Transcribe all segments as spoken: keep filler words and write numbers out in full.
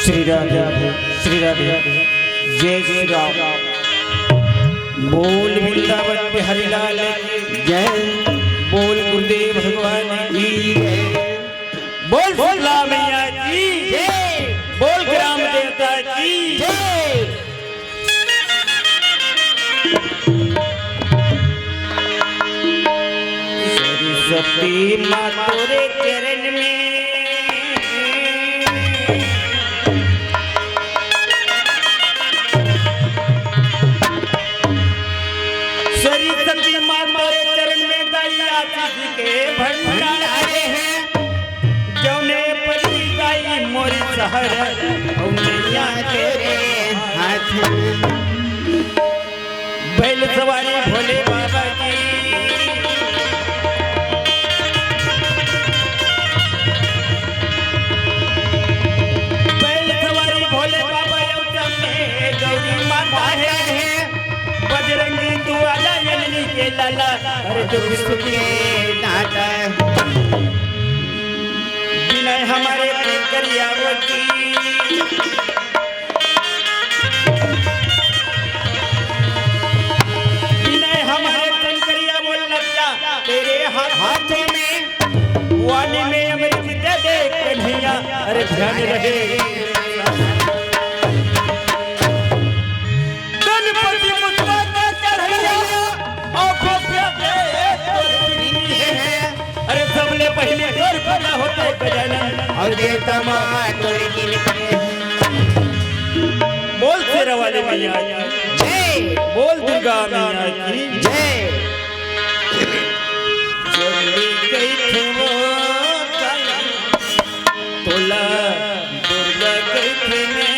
श्री राधे, श्री राधे, जय श्री राम। बोल वृंदावन बिहारी लाल की जय। बोल गुरुदेव भगवान की जय। बोल शीतला मैया की जय। बोल ग्राम देवता की जय। सरस्वती माँ तोरे चरण में, सरस्वती माँ तोरे चरण में दाई आशीष के भंडार हे। जौने परी दाई मोरी सहर, अउ नैया के रे हाथ। बैल सवारी भोले बाबा की। बैल सवारी भोले बाबा, अउ संग में गौरी माता हे। बजरंगी तू आजा, नैनी के लाला, हर दुख सुख के दाता। विनय हमारे करिया वकी। पानी में अमृत दे दे कन्हैया, अरे ध्यान रहे। गणपति पुष्पा का चढ़ैया, और गोपिया के तोर प्रीति है। अरे सबले पहले तोर पूजा होते गजानन। और देवता माँ तोर गिनती है। बोल शेरा वाले मैया की जय। बोल दुर्गा मैया की जय। जल्दी कइथे वो दाई, तोला दुर्गा कइथे ने।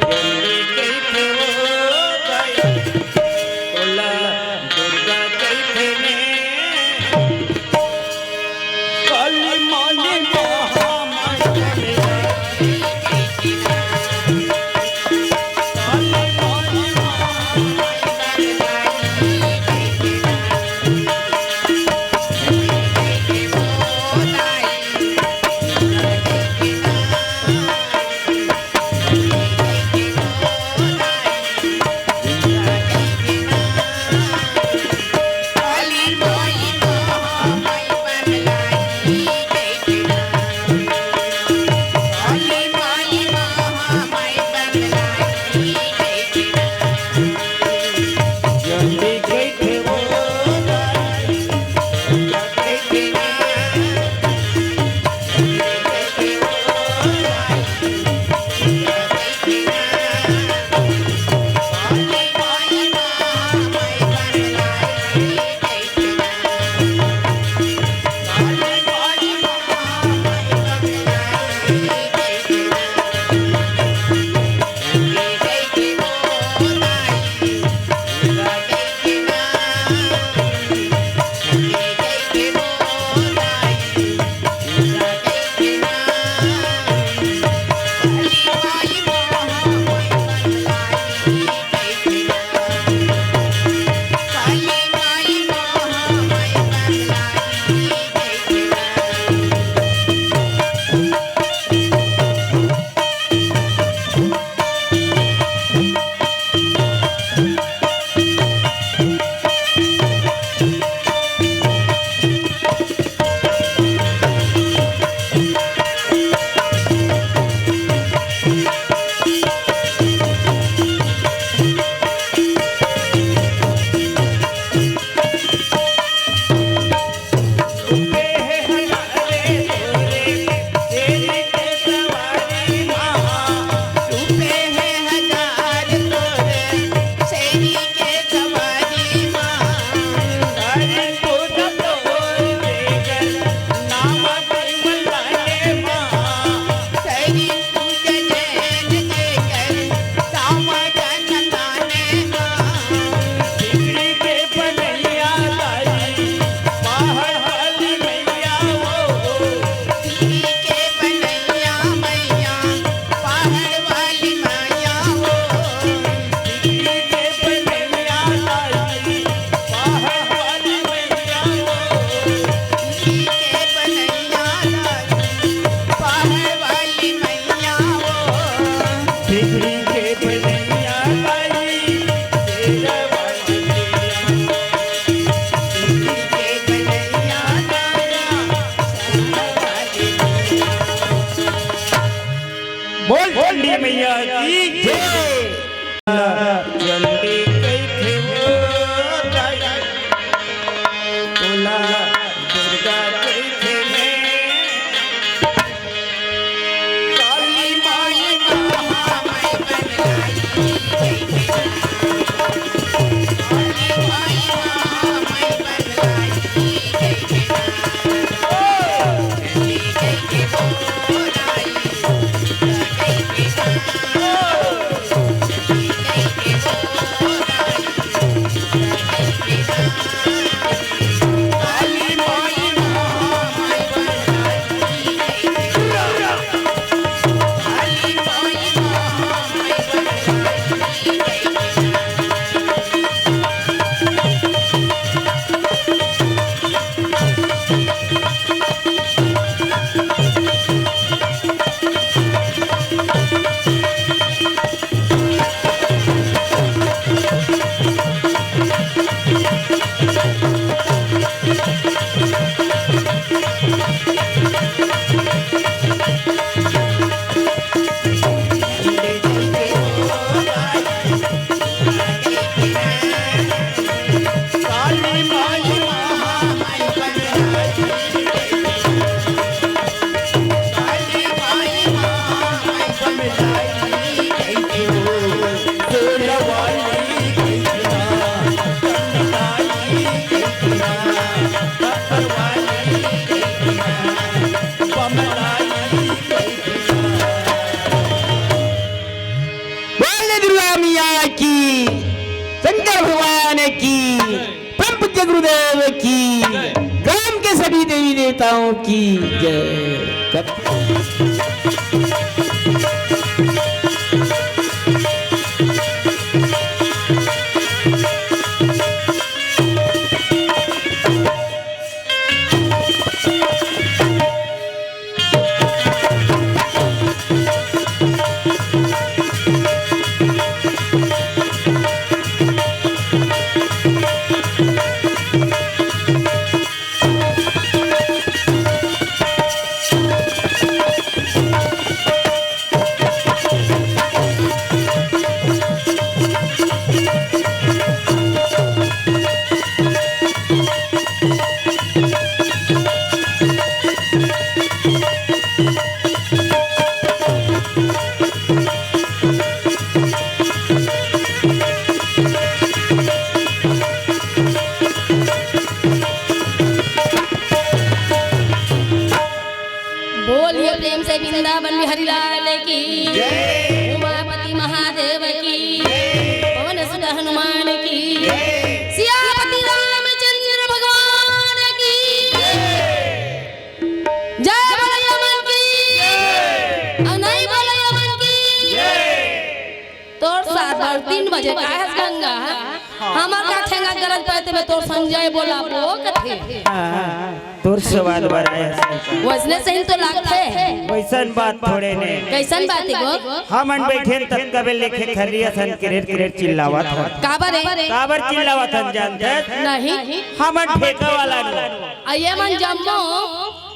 जल्दी कइथे वो दाई, तोला दुर्गा कइथे ने। काली माई महामाई। बोल चंडी मैया की जय। जल्दी कइथे वो दाई, तोला दुर्गा कइथे ने। काली माई महामाई बन लाई। काली माई महामाई बन लाई। नेताओं की जय। बोलिए प्रेम से वृंदावन बिहारी लाल की, जय। उमापति महादेव की, जय। पवन सुत हनुमान की, जय। सियापति रामचंद्र भगवान की, जय। जय बोलैया मन की, जय। अउ नहीं बोलैया मन की, जय। तोर सात बार तीन बजे काहे गंगा? हाँ। हमर का ठेंगा गरज पड़े तेमे तोर संजय बोला वो कथे। हाँ, तोर सवाल बर आए हस। वैसने सही तो लागथे। वैसन बात थोड़े ने। कैसन बात है गो? हमन बैठे तब कबे लेखे खर्री असन किरेट किरेट चिल्लावत हन। काबर है? काबर चिल्लावत हन जानथे? नहीं। हमन ठेका वाला नो। आ ये मन जम्मो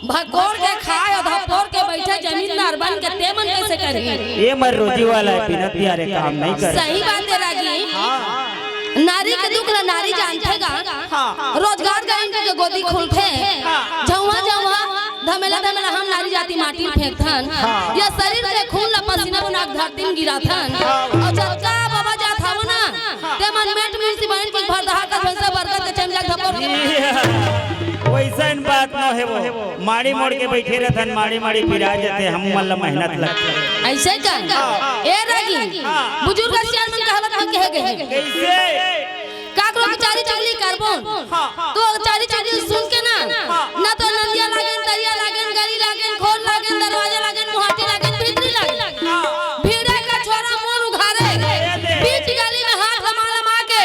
भकोर के खाए अउ धपोर के बैठे जमींदार बन के ते मन कैसे करही? ये मर रोजी वाला है, बिना तियारे काम नहीं कर। सही बात है रागी। हाँ। नारी के दुख ला नारी जानथे गा। हाँ। रोजगार गारंटी के गोदी खुलथे। हाँ। जउहा जउहा धमेला धमेला हम नारी जाति माटी फेंकथन। हाँ। या शरीर के खून ला पसीना बना के धरती में गिराथन। हाँ। अउ जतका बाबा जात हवो ना, हाँ। ते मन मेट मुंशी बहन की भरदहा का भैंसा बरगद के चैमला धपोर। वैसन बात न हे वो। माड़ी मोड़ के बैठे रहथन, माड़ी माड़ी पिरा जथे, हम मन ला मेहनत लगथे। ऐसे का? हाँ। ए रागी, हाँ। बुजुर्ग सियान मन कहलत हम कहे गए। कैसे? काकरो के चारी चुगली करबो। हाँ। तो चारी चुगली सुन के ना, हाँ। ना तो नंदिया लागेन, तरिया लागेन, गली लागेन, खोर लागेन, दरवाजा लागेन, मुहाटी लागेन, भीतरी लागेन। हाँ। भीड़े का छोरा मोर उघारे, बीच गली में हाथ लमा लमा के,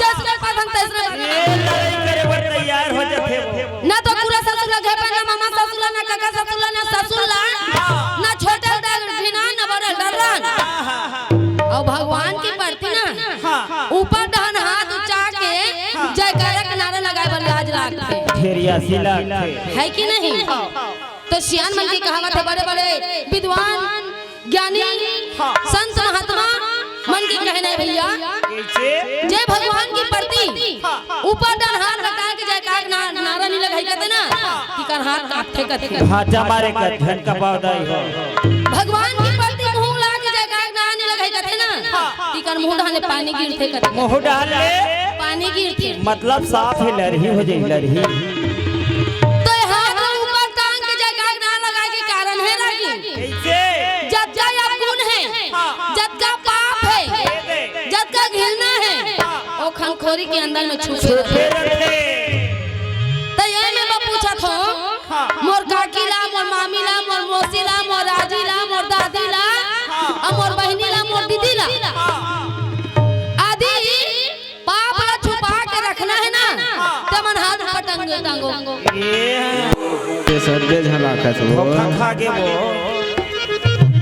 जस के पतंग तैसरे लगे। ये लड़ाई करे बर तैयार हो जाथे वो। ना तो पूरा ससुर ला घेपे, ना मामा ससुर ला, ना काका ससुर ला, ना ससुर ला, ना छोटे ला घिना, ना बड़े ला डरन। अउ भगवान के परती ना, ऊपर डहन हाथ उठा के जयकारा के नारा लगाए बर लाज लागथे। ढेरिया सी लागथे। है कि नहीं? तो सियान मन के कहावत है, बड़े बड़े विद्वान ज्ञानी, हाँ। संत महात्मा मन के कहना है भैया, कैसे? जे भगवान के परती ऊपर डहन हाथ लटका के जयकार ना-, नारा नहीं लगाई कथे ना, तिकर हाथ कांपथे कथे। भांचा मारे का धन का पावदाई हो। भगवान के परती मुंह ला के जयकार नारा नहीं लगाई कथे ना, तिकर मुंह डहन ले पानी गिरथे कथे। मुंह डहन ले? पानी गिरथे। मतलब साफ है, लरही हो जाई, लरही। तो ये हाथ ला ऊपर टांग के जयकार नारा लगाए के कारण है रागी। कैसे? जतका अवगुण है, हाँ। जतका पाप है, दे दे। जतका घृणा है, हाँ। ओ खनखोरी के अंदर में छुपे छुपे रथे। रथे। तो ये मैं बा पूछत हूँ, हाँ। मोर काकी ला, मोर मामी ला, मोर मौसी ला, मोर राजी ला, मोर दादी ला, हाँ। अउ मोर बहिनी ला, मोर दीदी ला। हाँ। आदि पाप ला छुपा के रखना है ना, हाँ। ते मन हाथ ऊपर टंग-, टांगो। ये ये सब दे झलाकत हो। धोखा खा गे वो।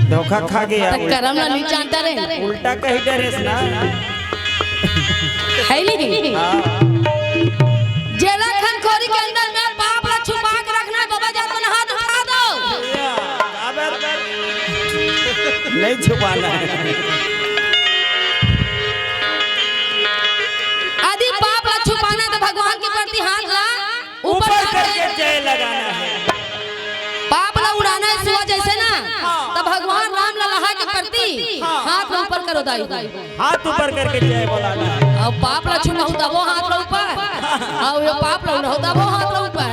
धोखा खा गे यार। त करम ला नहीं जानता रे। उल्टा कही डरेस ना। है नहीं? हाँ। जेला खनखोरी के अंदर में पाप ला छुपा के रखना है, बाबा जात मन हाथ उठा दो। नहीं छुपाना है। यदि पाप ला छुपाना है तो भगवान के प्रति हाथ ला ऊपर ऊपर करके करके जय लगाना है। पाप ला उड़ाना है सुआ जैसे ना, हाँ। तो भगवान राम ला लहा के प्रति हाँ। हाथ ला ऊपर करो दाई। हाथ ऊपर करके जय बोलाना है। अउ पाप ला छुपाहू तबो हाथ ला ऊपर, अउ ये पाप ला उड़ाहू तबो हाथ ला ऊपर,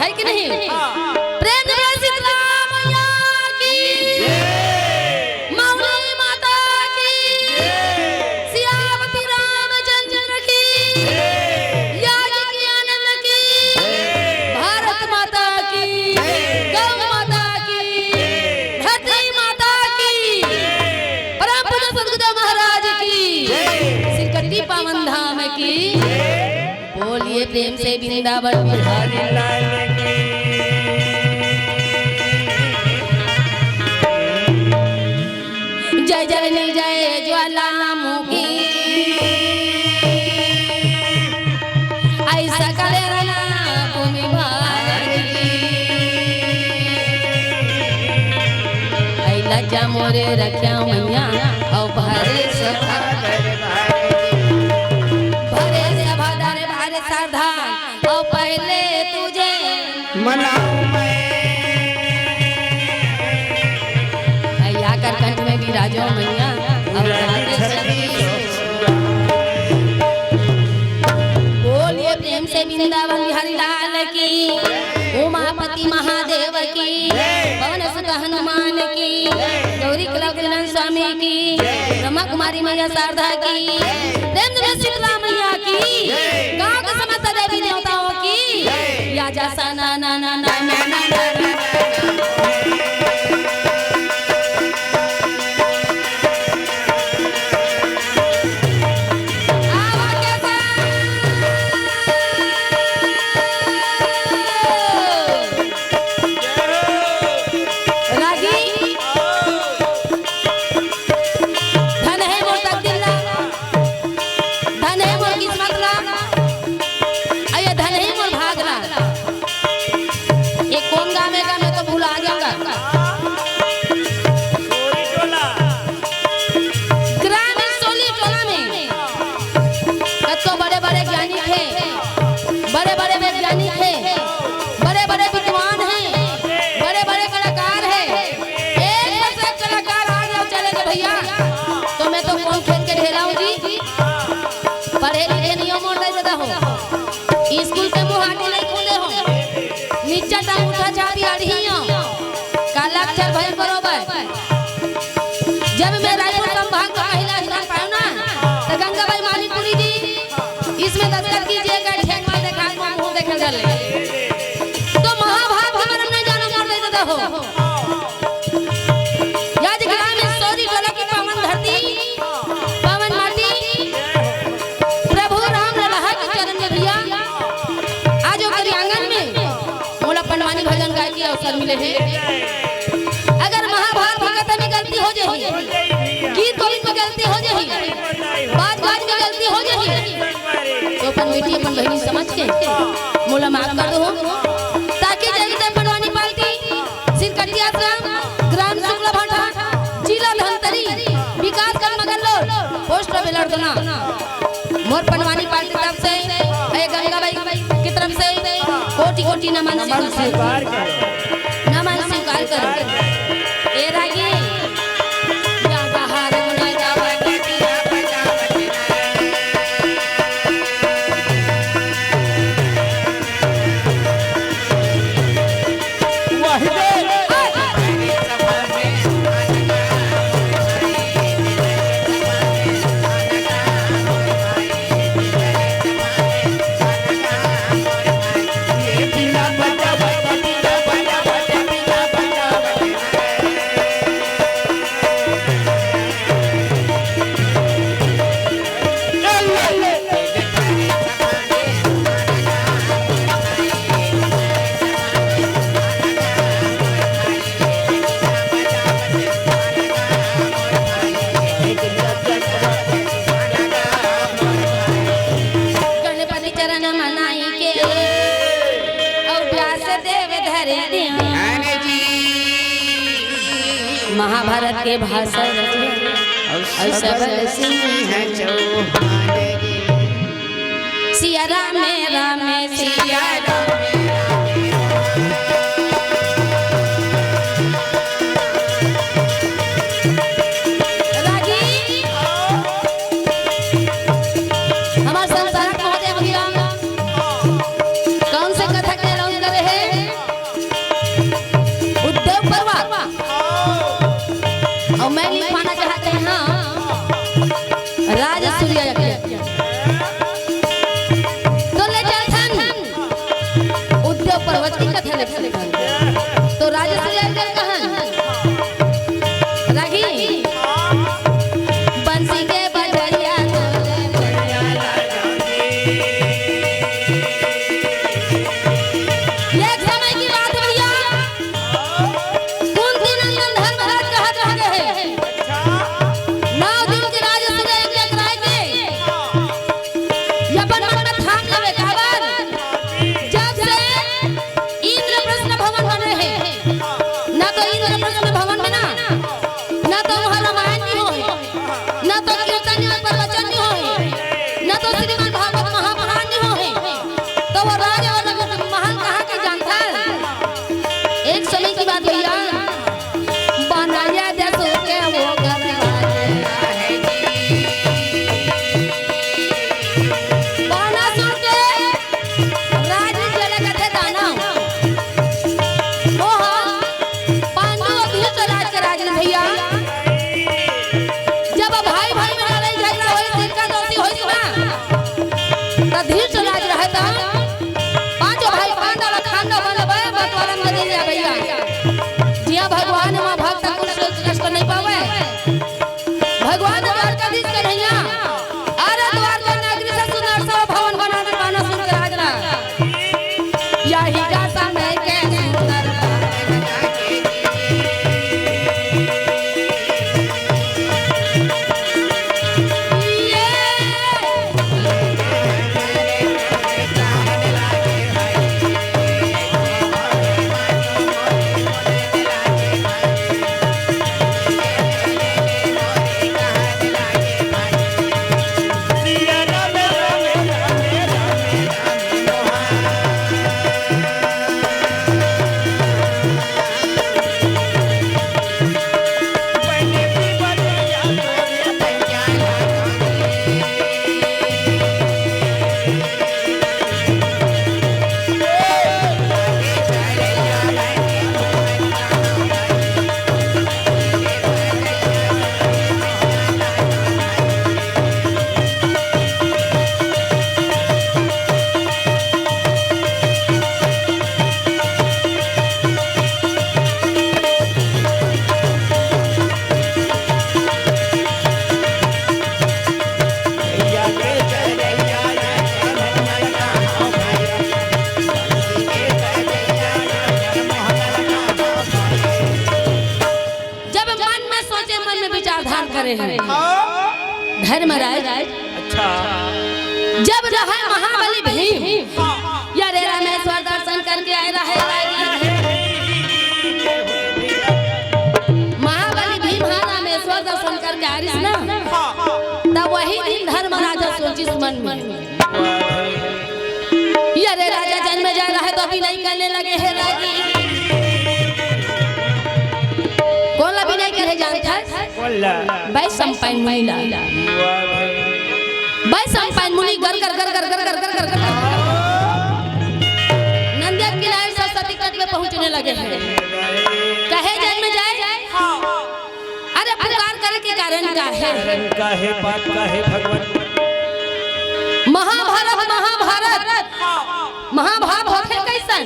है कि नहीं? हाँ। प्रेम से शीतला मैया की, जय। मौली माता की, जय। सियापति रामचंद्र की, जय। याजिकी आनंद की, जय। भारत माता की। पावन धाम की। बोलिए प्रेम से वृंदावन बिहारी। जय जय निर्जय ज्वालामुखी। ऐसा करे रना भूमि भारती। ऐ लज्जा मोरे रख्या मैया, अउ भरे सभा दरबार। भरे सभा दरबार सरधा, अउ पहले तुझे मनाऊं मैं। ऐ आकर कंठ में विराजो मैया, अउ राधे छवि। बोलिए प्रेम से वृंदावन बिहारी लाल की, उमापति महादेव की, पवन सुत हनुमान की, गौरी कला कनन स्वामी की, ब्रह्मा कुमारी मैया शारदा की। प्रेम से शीतला मैया की। गांव के समस्त देवी देवताओं की। या जा सा ना ना ना ना ना ना ना ना। आवा के सा। रागी। धन है मोर तकदीर ला, धन है मोर किस्मत ला, अउ ये धन है मोर भाग ला। ये कोन गाँव हे गा, मैं तो भुला गेंव गा। ग्रामीण सोली टोला में कतको बड़े-बड़े ज्ञानी हे, बड़े-बड़े वैज्ञानिक हे, बड़े-बड़े विद्वान हे, बड़े-बड़े कलाकार हे। एक बस एक कलाकार आ गे अउ चले गे भइया, तो मैं तो कोन खेत के ढेला हूँ जी? पढ़े लिखे नइ हों मोर दाई ददा हो, स्कूल के मुहाटी नइ खोले हों, निच्चट अंगूठा छापी अड़ही हों, काला अक्षर भई बरोबर। जब मैं रायपुर संभाग का पहिला स्थान पायो ना, त गंगाबाई मानिकपुरी जी, इसमें दस्तखत कीजिएगा, ठेंगवा देखा, मुंह देखे चले। तो महाभारत के बारे में नइ जानो मोर दाई ददा हो। या आज ग्राम सोरी टोला की पावन धरती, पावन माटी, प्रभु राम लल्हा के चरण में भइया, आज ओकरी आंगन में मोला पंडवानी भजन गाए के अवसर मिले हे। अगर महाभारत की कथा में गलती हो जाही, गीत गोविंद में गलती हो जाही, बाज बाज में गलती हो जाही, तो अपन बेटी अपन बहिनी समझ के मोला माफ कर दो, ताकि जय विजय पंडवानी पार्टी सिरकट्टी आश्रम, ग्राम शुक्ला भाटा, जिला धमतरी, विकासखंड मगरलोड, पोस्ट बेलरदना। मोर पंडवानी पार्टी तरफ से, ए गंगाबाई की तरफ से कोटि कोटि नमन नमन स्वीकार करो। नमन स्वीकार करो। ए रागी, या बहार गुना जावा के दिया बजावा के। गणपति चरण मनाई के अउ व्यास देव धरे दिया। अरे जी। महाभारत के भाषण अउ सबल सिंह चौहान जी। सिया राम राम सिया राम। रागी, हमार संसारक महोदय भइया, कौन से कथा के announce करे हे? उद्धव पर्वत। अउ मैं लिखवाना चाहत हँव राजसूय यज्ञ। तो ले चलथन उद्धव पर्वत की कथा ले चलथन। तो राजसूय यज्ञ कहन रागी बंसी के बजरिया की बात भैया, बनाया दे सो के वो गरबा। बानासुर के राज जेला कथे दानव। ओहा पांडव अवधूत राज के राज हे भैया। जब भाई भाई में लड़ाई झगड़ा होई, तिरका दोसी होई ना, त धीरज राज रहे त पांचों भाई पांडव ला खांडव बनबे, बंटवारा में दे दिया भैया। जिया भगवान मां भक्त कुल कष्ट नहीं पावे। भगवान द्वारकाधीश कन्हैया, अरे द्वारका नगरी से सुंदर सा भवन बना दे बानासुर के राज ला। यही का समय के सुंदर जब मन में सोचे, मन में विचार धान करे हे। हाँ। धर्मराज। अच्छा। जब रहे महाबली भीम, हाँ। या रे रामेश्वर दर्शन करके आए रहे। महाबली भीम हा रामेश्वर दर्शन करके आ रहिस ना, हाँ। तब वही दिन धर्मराज सोचिस मन में, ये रे राजा जनमेजय रहे तो अभिनय करने लगे हे रागी। कोन ला अभिनय करे जानत हस? कोन ला? वैशंपायन मुनि ला। वाह भाई। वैशंपायन मुनि गर गर गर गर नंदिया किनारे सरस्वती तट में पहुंचने लगे हे। कहे जनमेजय, अरे पुकार करे के कारण का हे? कारण का हे, बात का हे भगवान? महाभारत, महाभारत, महाभाव होथे कइसन?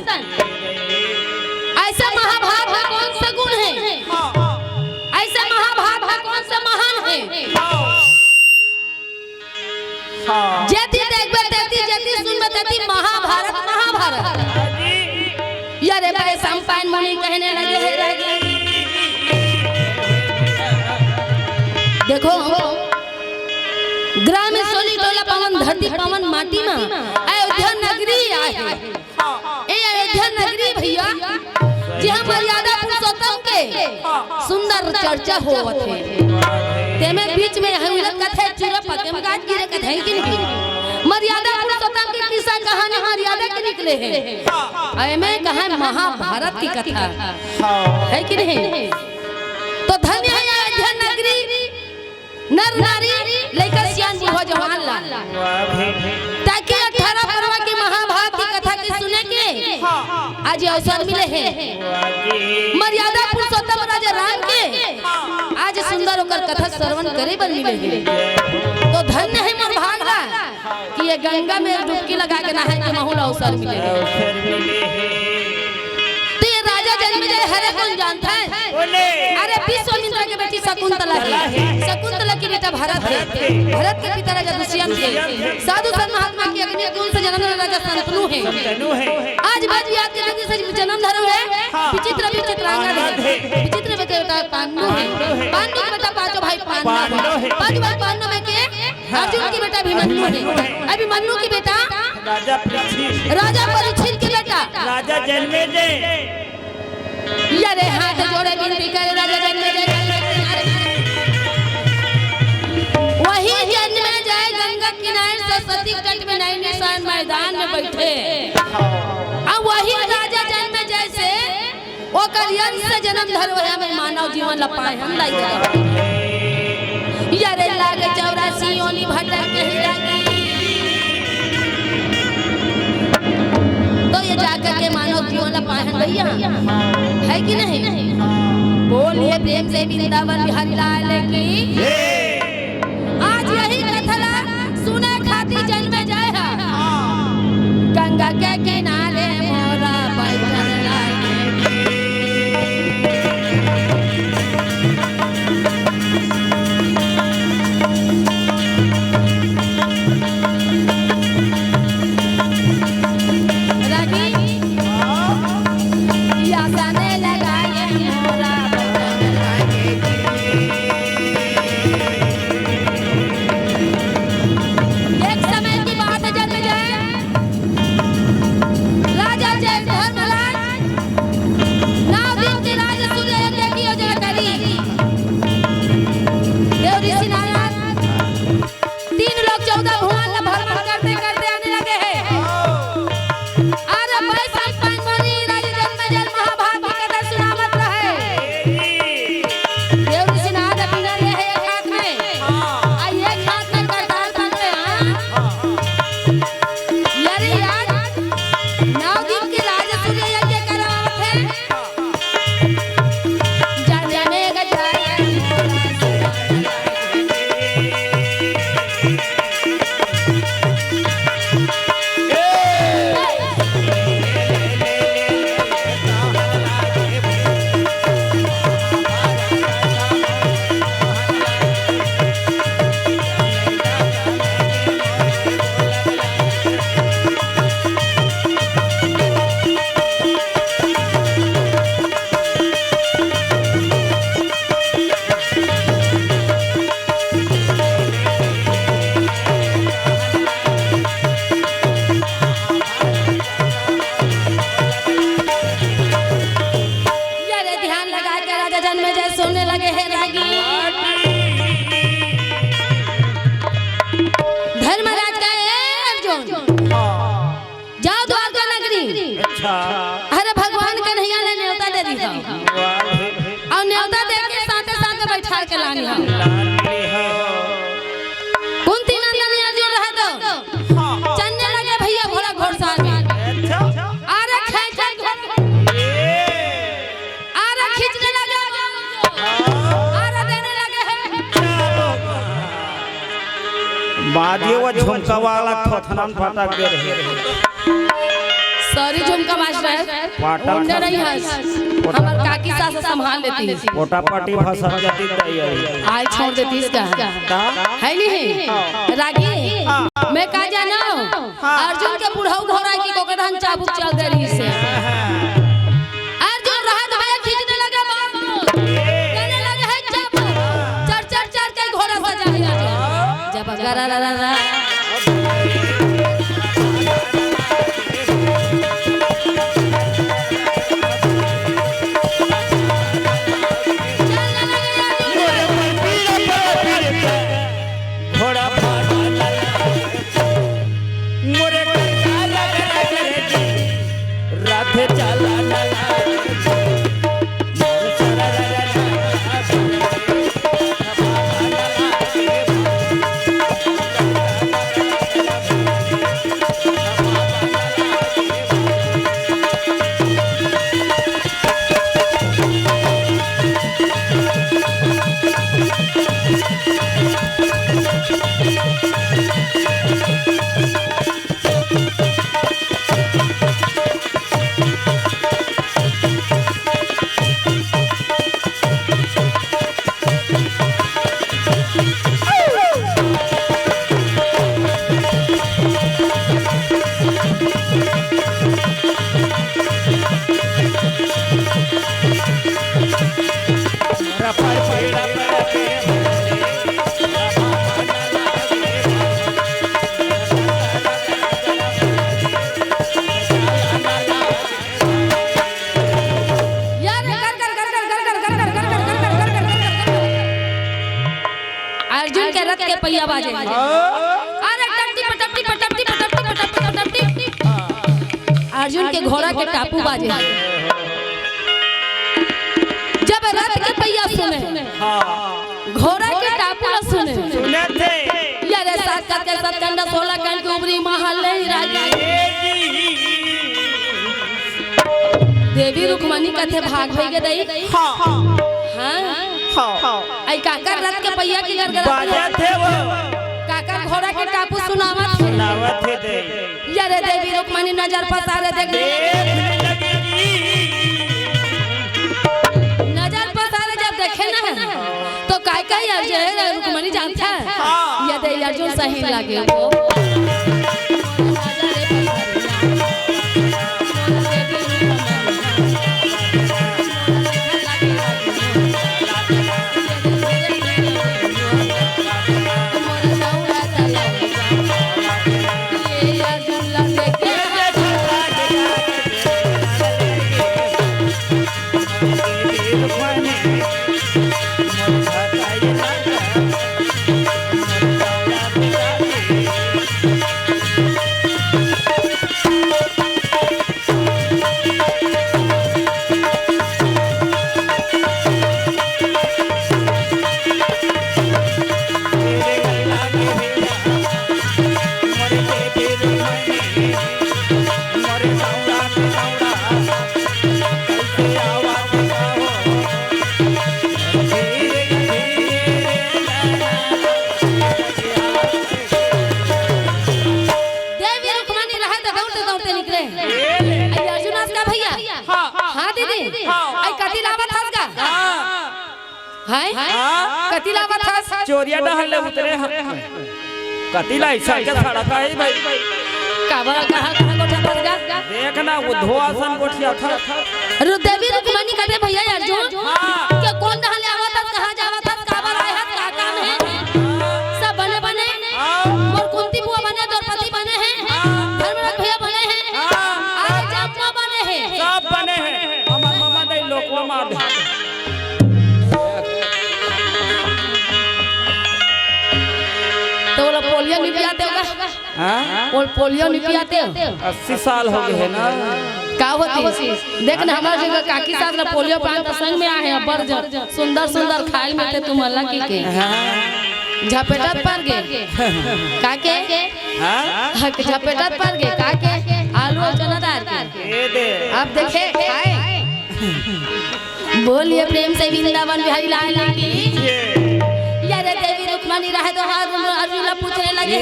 अइसे महाभाव हा कोन से गुण हे? अइसे महाभाव हा कोन से महान हे? हाँ। जेती देखबे तेती, जेती सुनबे तेती महाभारत, महाभारत। हाँ जी। ये रे वैशंपायन मुनि कहने लगे हे रागी। देखो, ग्राम सोली टोला पावन धरती पावन माटी मा अयोध्या नगरी आहे। ए अयोध्या नगरी भैया, जिहाँ मर्यादा पुरुषोत्तम के सुंदर चर्चा होवत हे। तेमे बीच में यहाँ मिलत कथे चूरा पके में गाज गिरे कथे कि नहीं? मर्यादा पुरुषोत्तम के किस्सा कहानी मर्यादा के निकले हे। एमे कहा महाभारत की कथा हे कि नहीं? तो धन्य हे अयोध्या नगरी। नर नारी, लइका सियान बूढ़ा जवान ला। वाह भाई। ताकि अठारह पर्व के महाभारत के कथा के सुने के आज अवसर मिले हे। वाह जी। मर्यादा पुरुषोत्तम राजा राम के आज सुंदर ओकर कथा श्रवण करे बर मिले हे। तो धन्य हे मोर भाग ला कि ये गंगा में डुबकी लगा के नहाए के महू ला अवसर मिले हे। अवसर मिले हे। तो ये राजा जनमेजय हरे कोन जानत हे? बोले। अरे विश्वामित्र के बेटी शकुंतला हे। शकुंतला के बेटा भरत हे। भरत के पिता राजा दुष्यंत हे। साधु संत महात्मा के अग्नि कुंड से जन्म लेने राजा शंतनु हे। शंतनु हे। आज बात याद करने से जन्म धर्म हे। हाँ। विचित्र विचित्रांगद हे। विचित्र बेटा पांडु हे। पांडु हे। पांडु के बेटा पांचों भाई पांडव हे। पांडव हे। पांचों भाई पांडव में के अर्जुन के बेटा अभिमन्यु हे। अभिमन्यु के बेटा राजा परीक्षित। राजा परीक्षित के बेटा राजा जनमेजय। ये रे हाथ जोड़े बिनती करे राजा जनमेजय। वही जनमेजय गंगा किनारे सरस्वती तट में नैमिषारण्य मैदान में बैठे। अब वही राजा जनमेजय से ओकर यश से जन्म धरे हवय, मैं मानव जीवन ला पाए हन दाई ददा। यरे लागे चौरासी योनि भटक के ही लागे। तो ये जाकर के मानव जीवन ला पाए हन भैया, है कि नहीं? बोलिए प्रेम से वृंदावन बिहारी लाल की। आज यही कथा ला सुने खातिर जन्मे जाए ह। गंगा के किनारे मोला बैठल लागे। रागी, या गाने लगाए मोला बैठल लागे। एक समय की बात है, जन्मे जाए, राजा जय धर्मराज नौ दिन के राज सूर्य यज्ञ की योजना करी। देव ऋषि नारद तीन लोक चौदह भुवन ला भ्रमण करते करते आने लगे हैं। अरे भाई साहब, पांच मुनि राजा जन्मे जय महाभारत की कथा सुनावत रहे। देव ऋषि नारद बीना ले हे एक हाथ में, आ एक हाथ में करताल पकड़े, हाँ। यारी यार, नौ दिन के राज सूर्य यज्ञ करवावत हे। जाने में गजाया। अरे ध्यान लगा के राजा जन्मे जय सुनने लगे हे रागी। धर्मराज कहे, "ए अर्जुन, जाओ द्वारका नगरी।" अच्छा। अरे भगवान कन्हैया ने न्योता दे दिहा। वाह। अउ न्योता दे के साथे साथे बैठार के लानी हा। लानी हा। कुंती नंदन अर्जुन रहे तो हाँ, हाँ। चलने लगे भैया घोड़ा घोड़सार में। अच्छा। अरे खेंचे घोड़ा। ए। अरे खींचने लगे। हाँ। अरे देने लगे हैं। बाजे वो झुमका वाला थोथना म फटा गे रहे। सॉरी झुमका मास्टर। पाटा उन्ने नहीं हस। हमर काकी सास संभाल लेती। पोटापाटी फंसा जाती तैयारी। आय छोड़ देती इसका। का? है नहीं? रागी, हाँ। मैं का जानो? हाँ। अर्जुन के बुढ़ऊ घोड़ा की कोकड़न चाबुक चल दे रही से। हाँ। अर्जुन रहत भैया खींचने लगे बाण। कहने लगे, "है चाबुक। चर, चर, चर के घोड़ा सजा लिया।" जब गरा रा रा रा। घोड़ा भागल। मोरे कलका रग रग रे जी, राधे चला ना लाल जी। मोर सरा रा रा रा रा। अर्जुन के रथ के पहिया बाजे। अरे टट्टी पटट्टी पटट्टी पटट्टी पटट्टी पटट्टी। अर्जुन के घोड़ा के टापू बाजे। सुने, हाँ। घोड़ा के टापू ला सुने। सुने थे। ये रे सात कत के सतकंडा, सोलह कंठ के उबरी महल ले राजी। देवी रुक्मणी कथे भाग भई गे दई। हाँ। हाँ। हाँ। आई काकर रथ के पहिया के गरगरा बाजत हे वो। काकर घोड़ा के टापू सुनावत हे। सुनावत हे दे। ये रे देवी रुक्मणी नजर पसारे देख। देख ले लगी। नजर पसारे जब देखे ना, तो काय काय यार जे है रुक्मणी जानता है। हाँ। ये दे अर्जुन सही लागे वो। देवी रुक्मणी रहे तो दौड़ते दौड़ते निकले। आई अर्जुन आज का भैया? हाँ। हाँ दीदी। हाँ। आई कति लावत हस का? हाँ। हाय? हाँ। कति लावत हस? चोरिया डहर ले उतरे हम। कति ला ऐसा के सड़क है भाई? काबर कहाँ कहाँ गोठा फंस गा? देख ना, वो धोआसन गोठिया था। रु-, देवी रुक्मणी कथे भैया अर्जुन, हाँ। के कोन डहर ले आवत हस, कहाँ जावत हस, काबर आए हस, का काम है? सब बने बने। हाँ। मोर कुंती बुआ बने, द्रौपदी बने हैं। हाँ। धर्मराज भैया बने हैं। हाँ। अरे जम्मा बने हैं। सब बने हैं। हमर ममा दई लोकवा मार दे। तो बोला पोलियो नहीं पियाते होगा? हाँ? बोल पोलियो नहीं पियाते हो? अस्सी साल हो गए हैं ना। का होती? देख ना, हमारे जगह काकी साथ ना पोलियो पान के संग में आए हैं, बड़ जन। सुंदर सुंदर खाए में थे तुम अल्लाह की के। हाँ। झपेटत पर गे। का के? हाँ? झपेटत पर गे। का के? आलू और चना दाल के। ये दे। अब देखे, खाए। बोलिए प्रेम से वृंदावन बिहारी लाल की। ये रे देवी रुक्मणी रहे तो हाथ अर्जुन ला पूछने लगे।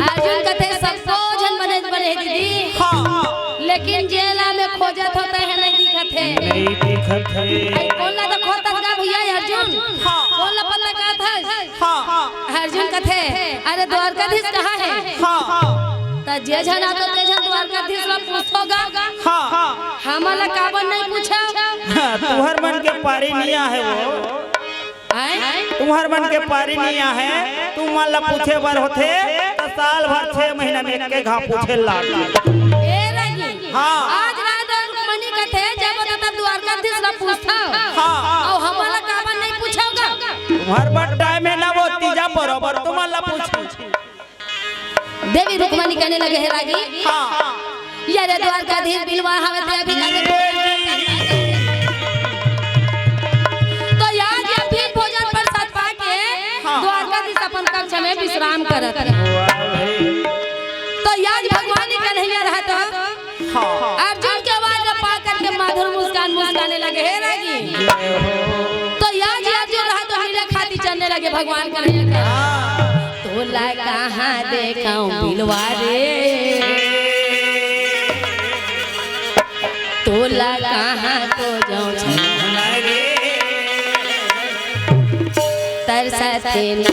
अर्जुन कथे सबको झन बने, बने दीदी। हाँ। लेकिन जेला में खोजत होता है नहीं दिखत है। नहीं दिखत है। आई कोन ला तो खोजत गा भैया अर्जुन? हाँ। कोन ला पता का था? हाँ। अर्जुन कथे, "अरे द्वारकाधीश कहाँ है?" हाँ। त जे झन आतो ते झन द्वारकाधीश ला पूछतो गा। हाँ। हमन ला काबर नहीं पूछा? हाँ, तुहर मन के पारी नहीं आहे वो। आय? तुहर मन के पारी नहीं आहे, तुमन ला पूछे बर होथे, त साल भर छह महीना में एक के घाव पूछे लाग। ए रागी, हाँ। आज रात रुक्मणी कथे, जब तब द्वारकाधीश ला पूछता। हाँ। अउ हमन ला काबर नहीं पूछोगा? तुम्हर बर टाइम है ना वो तीजा बरोबर तुमन ला पूछी। देवी रुक्मणी कहने लगे हे रागी। हाँ। ये रे द्वारकाधीश बिलवा हवे ते अभी लगे। तो यार ये भी भोजन प्रसाद पाके हाँ। द्वारकाधीश अपन कक्ष में विश्राम करत हे। वाह भाई। तो यार भगवान ही कन्हैया रहत। हाँ। अर्जुन के आवाज ला पा करके मधुर मुस्कान मुस्काने लगे, "हे रागी।" तो याज अर्जुन रहा तो मिले खाती चलने लगे भगवान कन्हैया का। हाँ। तोला कहाँ देखाऊं बिलवा रे, तोला कहाँ खोजऊं छौना रे, तरसत ना।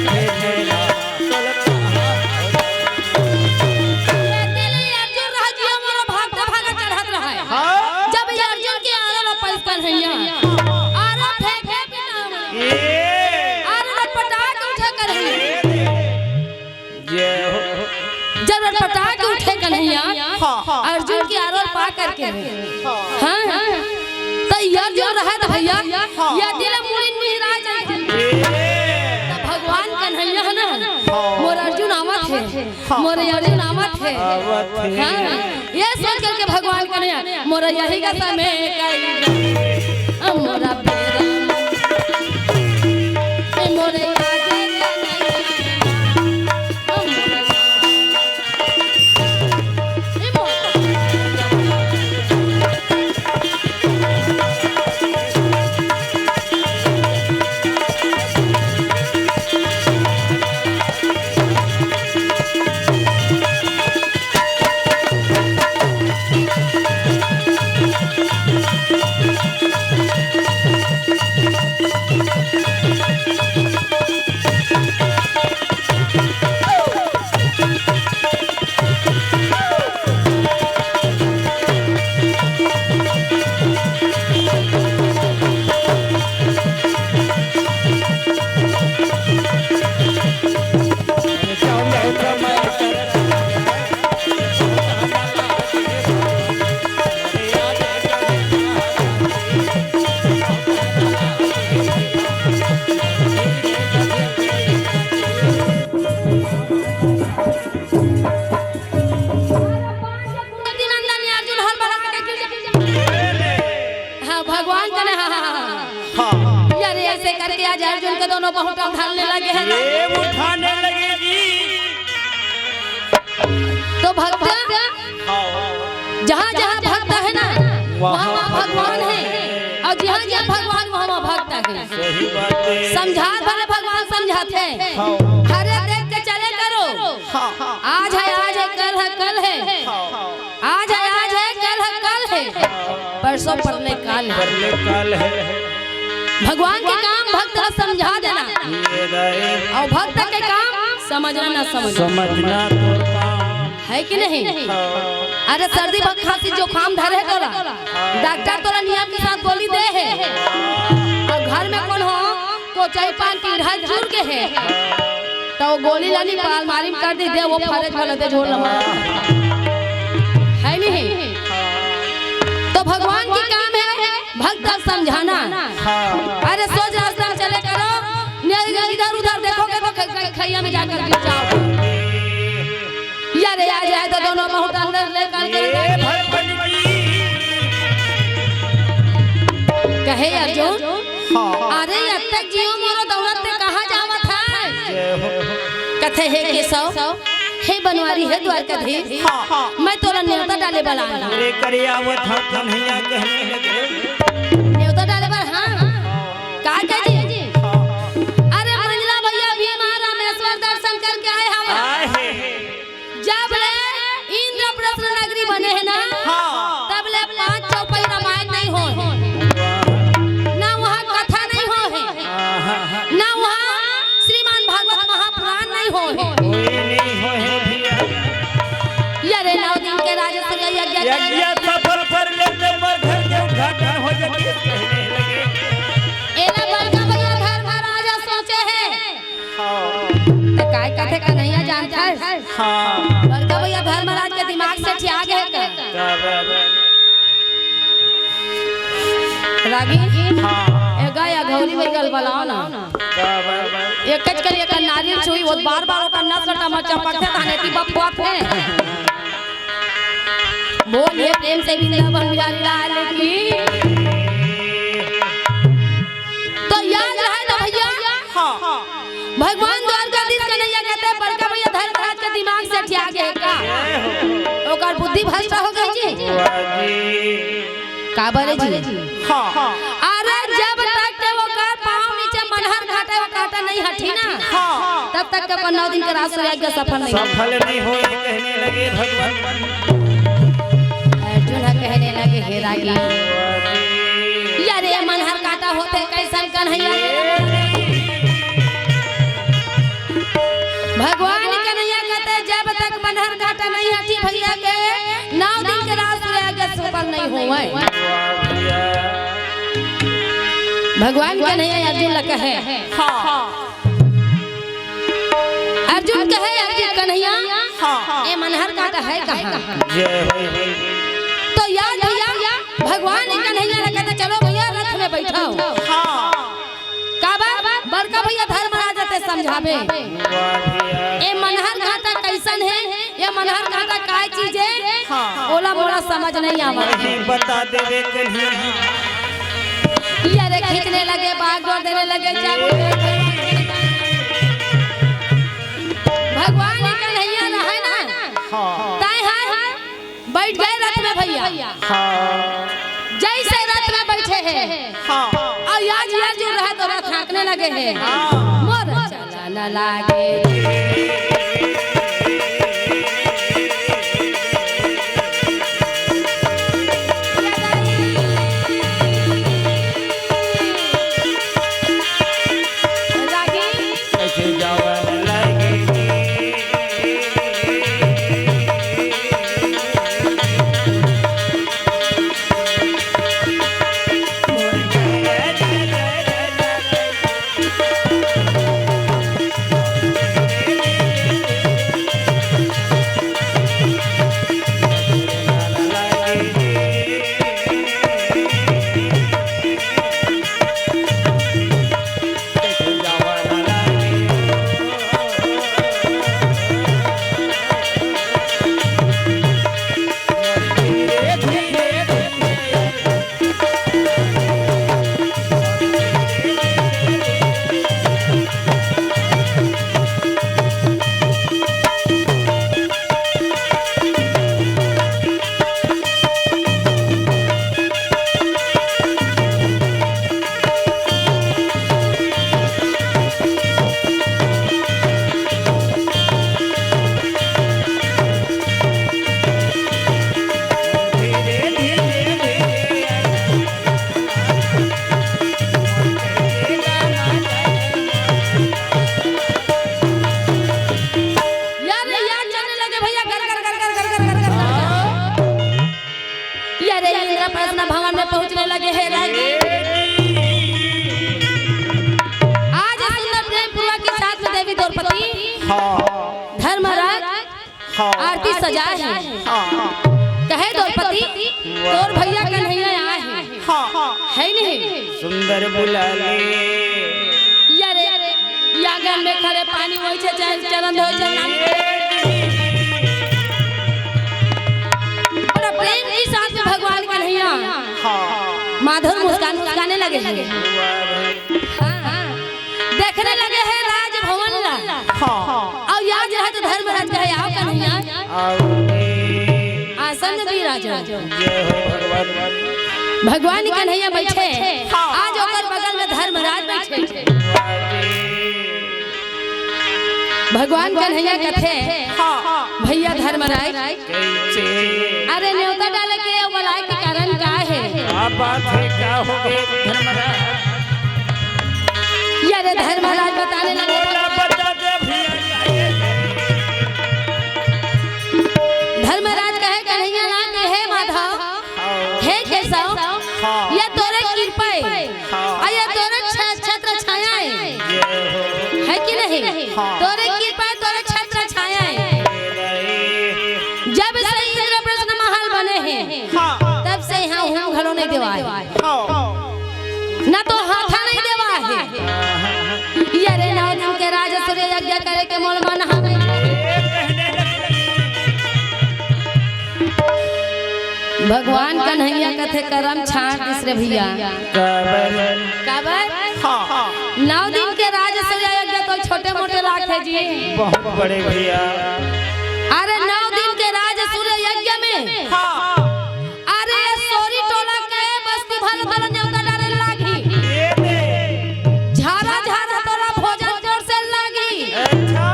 ये तेल अर्जुन रहा जिया मोरो भागता भागा चढ़त रहा है। हाँ। जब ये अर्जुन के आरो ला पैस कन्हैया, आरो फेंके बिना ये। आरो लटपटा के उठे कन्हैया। जय हो। जब लटपटा के उठे कन्हैया, हाँ, हाँ। अर्जुन के आरो पा करके। हाँ, हाँ। त ये अर्जुन रहा त भैया, हाँ। ये दिल मुड़ी निहरा जाए। ये। त भगवान कन्हैया है ना, हाँ। मोर अर्जुन आवत हे, हाँ। मोर अर्जुन आवत हे। आवत हे। हाँ, ये सोच करके भगवान कन्हैया, मोर यही का समय कई। मोरा बेरा, ए मोरे आगे कन्हैया। नंदन अर्जुन हल बढ़ा के गिर जा। हाँ, भगवान कन्हैया, हाँ, हाँ, हाँ, हाँ। हाँ। यार, ऐसे करके आज अर्जुन के दोनों बहुत ढलने लगे हैं। ये उठाने लगे जी। तो भक्त, हाँ। जहाँ जहाँ भक्त है ना, वहाँ वहाँ वहाँ भगवान है, और जहाँ जहाँ भगवान, वहाँ वहाँ भक्त है। सही बात है। समझा भले भगवान समझाते हैं। हाँ। हरे देख के चले करो। हाँ, हाँ। आज है, आज है, कल है, कल है। हाँ। आज है, आज है, कल है, कल है। परसों परले काल है। परले काल है। भगवान के काम भक्त ला समझा देना। ये राय। और भक्त के काम समझना ना समझना। समझना तो काम। है कि नहीं? हाँ। अरे सर्दी ब-, खांसी जुकाम धरे तोला, डॉक्टर तोला नियम के साथ गोली दे हे। और घर में कौन हो, कोचई पान की ढाल जुड़ के हे, तो वो गोली लानी पाल मारी में कर दी दे, वो फरे झोल दे झोल लम्बा। है नहीं? तो भगवान के काम है भक्त समझाना। हाँ। अरे सोच रास्ता में चले करो, नहीं इधर उधर देखोगे तो ख-, ख-, खैया में जाकर गिर जाओगे। यार, आ जाए तो दोनों बहुत अंदर ले करके ये भगवान की। कहे अर्जुन, हाँ। अरे, अब तक जियो मोरो दौड़त ते कहाँ जावत है? जय हो। कथे हे केशव, हे बनवारी, हे द्वारकाधीश, हाँ, हाँ। मैं तोला नेवता डाले वाला हूँ। अरे, करे आवत हम कन्हैया कहने लगे। नेवता डाले बर, हाँ। का कहे जी? हाँ। अरे, मंझला भैया भीम आ रामेश्वर दर्शन करके आए हवा। आए हे। जब ले इंद्रप्रस्थ नगरी बने हे ना, हाँ। तब ले पांच चौपाई रामायण नहीं होय। ना वहाँ कथा नहीं होय हे। आहा। ना वहाँ श्रीमद् भागवत महापुराण नहीं होय हे। कोई नहीं होय हे भैया। ये रे नौ दिन के राजसूय यज्ञ के यज्ञ सफल कर लेते, पर घर के उद्घाटन हो जाते कहने लगे। एला बड़का भैया धर्मराज सोचे हे। हाँ। त काय कथे कन्हैया जानथस? हाँ। बड़का भैया धर्मराज के दिमाग से ठिया गे हे का? का बात है? रागी? हाँ। ए गाय अघौरी में गल बलाओ ना। का बात है? एक कच कर एक नारियल छुई, वो बार बार ओकर नस लटा मचा पकते थाने की बकवास है। बोलिए प्रेम से वृंदावन बिहारी लाल की। तो याद रहे ना भैया, हाँ। भगवान द्वारकाधीश कन्हैया कहते हैं, बड़का भैया धर्मराज के दिमाग से ठिया गे का? ओकर बुद्धि भ्रष्ट हो गई जी। वाह जी। काबर जी? हाँ। अरे जब तक के ओकर पाँव नीचे मनहर काटे, वो काटा नहीं हटी ना, हाँ। तब तक के ओकर नौ दिन के राजसूय यज्ञ सफल नहीं। सफल नहीं होय कहने लगे भगवान। अर्जुन ह कहने लगे, हे रागी, यार ये मनहर काटा होते कैसन कन्हैया? भगवान कन्हैया कहते, जब तक मनहर कांटा नहीं हटी भैया के, नौ दिन के रात सूर्य आगे सुपल नहीं होवय। वाह भैया। भगवान कन्हैया अर्जुन ल कहे। हाँ। अर्जुन कहे, अर्जुन कन्हैया, हाँ। ए मनहर कांटा है कहाँ? जय हो। तो यार भैया, भगवान कन्हैया ल कहते, चलो भैया रथ में बैठो। हाँ। काबर? बड़का भैया धर्मराज ते समझाबे। वाह भैया। ए मनहर कांटा कैसन हे? ये मनहर कांटा काय चीज हे? हाँ। ओला मोला समझ नहीं आवत। नहीं बता देवे कन्हैया। ये रे खींचने लगे, बागडोर देने लगे, चाबुक देने लगे। भगवान कन्हैया रहे ना। हाँ। ताय हाय हाय। बैठ गए रथ में भैया। हाँ। जैसे रथ में बैठे हैं। हाँ। और याज याज जो रहे तो रथ हाँकने लगे हैं। हाँ। मोर चलन लागे। रागी। कैसे जावन लागे। यार, यार चलने लगे भैया, गर, गर, गर। यार, ये इंद्रप्रस्थ भवन में पहुंचने लगे हैं रागी। आज इस सुंदर प्रेम पूर्वक के साथ में देवी द्रौपदी, हाँ। धर्मराज, हाँ। आरती सजा है। हाँ। कहे द्रौपदी, तोर भैया कन्हैया आए हैं। हाँ। है नहीं? सुंदर बुला ले। यारे, ये आंगन में खड़े पानी वही से चल-, चरण धो चरण। बड़ा प्रेम के साथ में भगवान कन्हैया हाँ। माधुर मुस्कान मुस्काने लगे हैं। हाँ, हाँ। देखने लगे हैं राजभवन ला। हाँ। और याज रहे तो धर्मराज कहे, आओ कन्हैया। आओ। आसन में विराजो। जय हो भगवान। भगवान कन्हैया बैठे। हाँ। आज ओकर बगल में धर्मराज बैठे। भगवान कन्हैया कथे, हाँ। भैया धर्मराज, कैसे? अरे नेवता डाले के अउ बलाए के कारण का हे? का बात हे, का हो गे धर्मराज? ये रे धर्मराज बताने लगे। बोला बता दे भैया, का हे? धर्मराज कहे कन्हैया ला कि हे माधव, हाँ। हे केशव, हाँ। ये तोरे कृपा हे। हाँ। अउ ये तोरे छ-, छत्र छाया हे। ये हो। हे कि नहीं? हाँ। तोरे कृपा हे, तोरे छत्र छाया हे। ये नहीं। जब से इंद्रप्रस्थ महल बने हे, हाँ। तब से इहाँ हूँ घलो नहीं देवाय। हाँ। ना तो हाथा नहीं देवाय हे। ये रे नौ दिन के राज सूर्य यज्ञ करे के मोर मन हवे। भगवान कन्हैया कथे करम छाड़ दिस रे भैया। काबर? काबर? हाँ, हाँ। नौ दिन के राज सूर्य यज्ञ तो छोटे मोटे लागथे जी। बहुत बड़े भैया। अरे नौ दिन के राज सूर्य यज्ञ में हाँ। अरे सोरी टोला के बस्ती भर भर नेवता डाले लागही। ये दे। झारा झारा तोला भोजन जोर से लागही। अच्छा।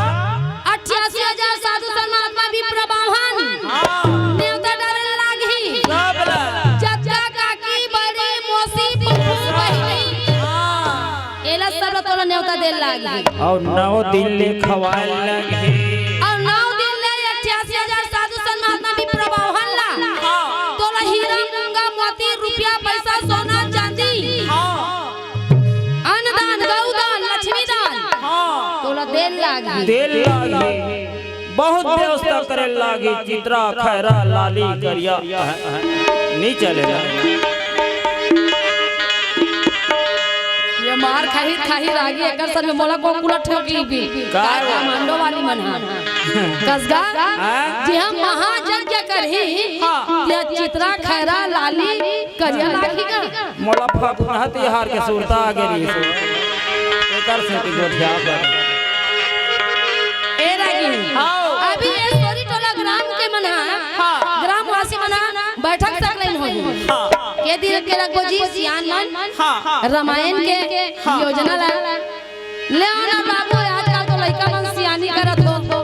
अट्ठासी हजार साधु संत महात्मा विप्र बामन हाँ। नेवता डाले लागही। सब ला। जच्चा काकी बड़ी मौसी फूफू बहिनी। हाँ। एला सब ला तोला नेवता दे करे लागही। अउ नौ दिन ले खवाए लगही। अउ नौ दिन ले अठासी हजार साधु संत महात्मा विप्र बाभन ला। हाँ। तोला हीरा, मूंगा, मोती, रुपया, पैसा, सोना, चांदी। हाँ। अन्न दान, गौ दान, लक्ष्मी दान। हाँ। तोला देन लागही। देन लागही। बहुत व्यवस्था करे लागी, चित्रा, खैरा, लाली, करिया, नी चले ना। ये मार खाही, खाही रागी, एकर संग में मोला कोकुला ठोकी भी। का? का मांडो वाली मन हा। कसगा, हाँ? जे हम महायज्ञ करही, हाँ। या चित्रा, खैरा, लाली, करिया लागी का? मोला फगुनहा तिहार के सुरता आ गे रहिस। एकर सेती गोठिया बर। ए रागी, आओ। अभी ये सोरी टोला ग्राम के मन हा, हाँ। ग्रामवासी मन हा, बैठक सकलाइन होही। हाँ। के दिन के लगबो जी, सियान मन, हाँ। रामायण के हाँ। योजना ला। ले आओ ना बाबू, आजकल तो लइका मन सियानी करत हो।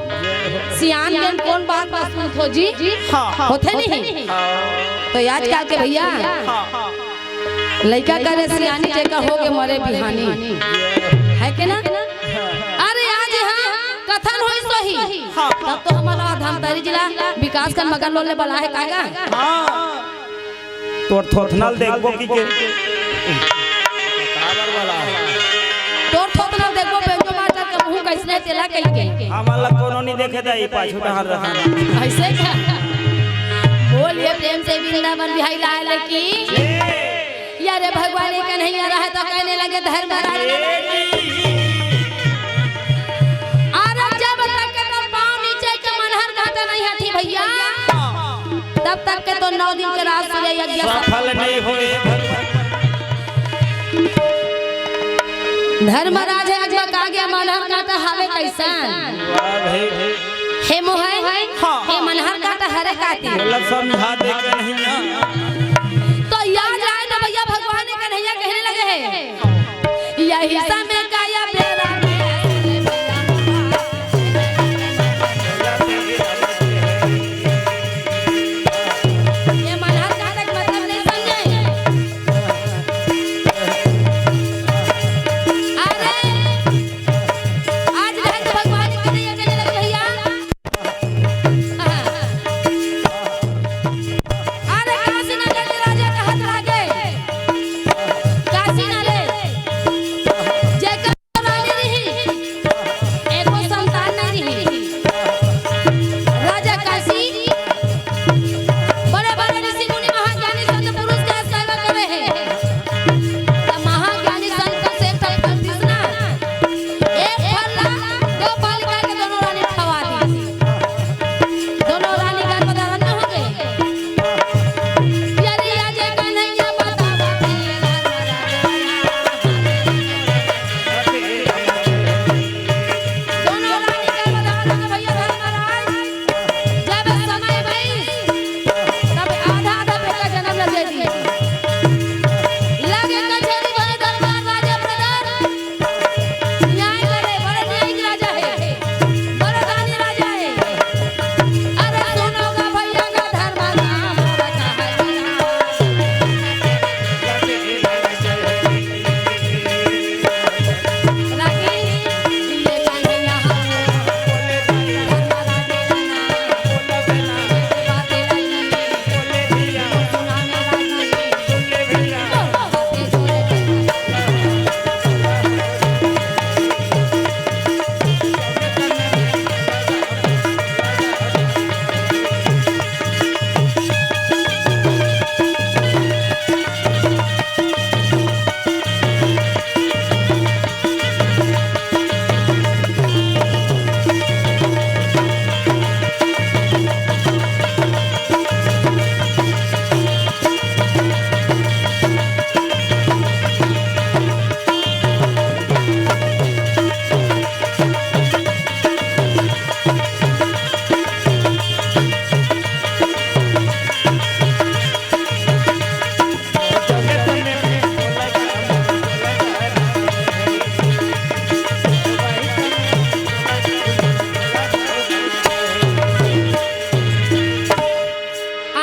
सियान मन कोन बात बात सुनत हो जी? हाँ, हाँ। होथे नहीं? हाँ। तो आजकल के भैया, हाँ, हाँ। लइका करे सियानी जेकर हो गे मरे बिहानी। है के ना? अरे आज यहाँ कथन होइस होही। हाँ, हाँ। तब तो हमर धमतरी जिला विकास कर मगन लोले बला है कागा? हाँ। तोर थोथना ल देखबो कि के? काबर वाला? तोर थोथना ल देखबो, बेंजो मास्टर के मुंह कइसने तेला कहिके। हमन ला कोनो नी देखे दाई, पाछू डहर रहा। अइसे का? बोलिए प्रेम से वृंदावन बिहारी लाल की। जय। या रे भगवान कन्हैया रहे तो कहने लगे धर्मराज। अरे जब तक के तोर पाँव नीचे के मनहर कांटा नहीं हथी भैया, तब तक के तो नौ दिन के रात सूर्य यज्ञ सफल नहीं होए। धर्मराज है अजबा का गया मनहर कांटा हावे कैसन? वाह भाई। हे मोहन, हाँ। हे मनहर कांटा हरे काती। बोला समझा दे कन्हैया। तो याद आए तो भैया भगवान कन्हैया कहने लगे हैं, यही समय का या बेरा में ये मनहर कांटा के मतलब नहीं समझे। अरे, आज रहे तो भगवान के नहीं अकेले लगे भैया। अरे, काशी नरेश राजा के हाथ लागे। काशी नरेश, जेकर रानी रही, एको संतान नहीं रही। राजा काशी, बड़े बड़े ऋषि मुनि महाज्ञानी संत पुरुष के सेवा करे हैं। त महाज्ञानी संत से एक ठन फल दिस ना, एक फल ला दो बालिका के दोनों रानी खवा दी। दोनों रानी गर्भ धारण में हो गए। यदि आज कन्हैया बतावा कि दोनों रानी गर्भ धारण में भैया धर्मराज, जब समय भई, तब आधा आधा बेटा जन्म ल दे दी। लगे कचहरी भई दरबार राजा प्रधान, न्याय करे, बड़े न्यायिक राजा है, बड़े दानी राजा है। अरे सुनो गा भैया गा धर्मा राम रागी, ये कन्हैया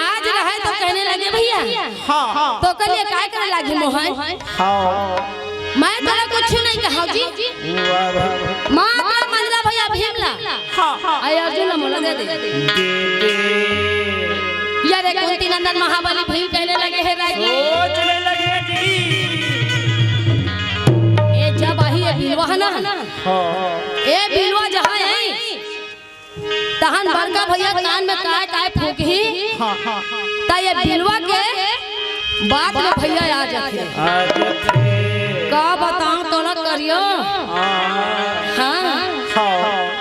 आज रहे तो कहने लगे भैया, हाँ। तो कल ये काय करे लागी मोहन? हाँ। मैं तोला कुछ कुछ नहीं कहा जी। वाह भाई। मात्र मंझला भैया भीम ला। हाँ, हाँ। अरे अर्जुन ला मोला दे दे। दे दे। यार, ये कुंती नंदन महाबली भीम कहने लगे हे रागी। सोच ले लगे जी। ये जब आही ये बिलवा है ना। हाँ। ये बिलवा जहाँ है, तहन बड़का भैया कान में काय काय फूकही, हाँ, हाँ। त ये बिलवा के बात में भैया आ जाथे। आ जाथे। का बताऊं तोला करियो? हाँ। हाँ। हाँ।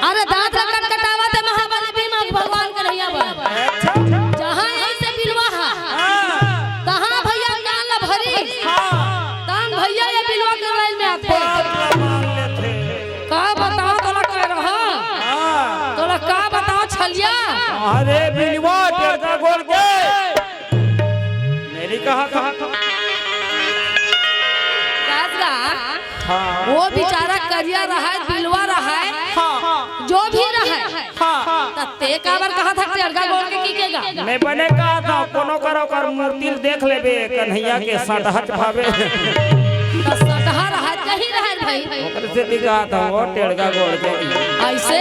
अरे दांत ला कटकटावत हे महाबली भीम भगवान कन्हैया बर। अच्छा। जहाँ यही से बिलवा हा। हाँ। तहाँ भैया कान ला भरी। हाँ। तहन भैया ये बिलवा के लाइन में आथे। बात ला मान लेथे। का बताओ तोला के रहा? हाँ। तोला का बताओ छलिया? अरे बिलवा टेढ़ा गोड़ के। मेरी कहा था। राजगा, हाँ। वो बेचारा करिया रहा है, बिलवा रहा है, हाँ। जो भी रहा है, हाँ। त ते काबर कहा था टेढ़ा गोड़ के की केगा? मैं बने कहा था, कोनो करो कर मूर्ति देख लेबे, कन्हैया के सटहट भावे। त सटहा रहा, कहीं रहा भाई। ओकर से भी कहा था, वो टेढ़ा गोड़ के। ऐसे?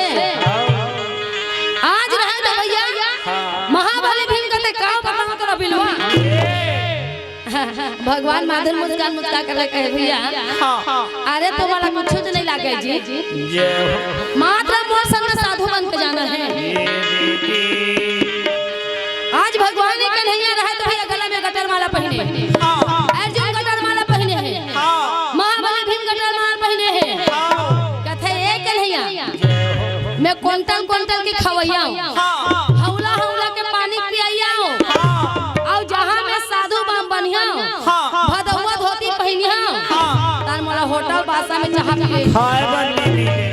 आज रहा था भैया, हाँ। महाबली भीम कहते, "काव बताओ तोरा बिलवा?" भगवान माधुर मुस्कान मुस्का कर कहे, "भैया, हाँ, हाँ। अरे तुम्हारा कुछ नहीं लागे जी। जय हो। मात्र मोर संग साधु बन के जाना है।" ये दीदी। आज भगवान एक कन्हैया रहे तो भैया गला में गटर माला पहने। हाँ, हाँ। अर्जुन गटर माला पहने हैं। हाँ। महाबली भीम गटर माला पहने हैं। हाँ। कथे, "ए कन्हैया, जय हो। मैं कुंटल कुंटल के खवैया हूँ। हाँ। हौला हौला के पानी पियैया हूँ। हाँ। अउ जहाँ मैं साधु बाम बनिया हूँ, हाँ। भदौआ धोती पहिनिया हूँ। हाँ। तार मोला होटल बासा में चाहा पिए।" खाए बर नहीं मिले।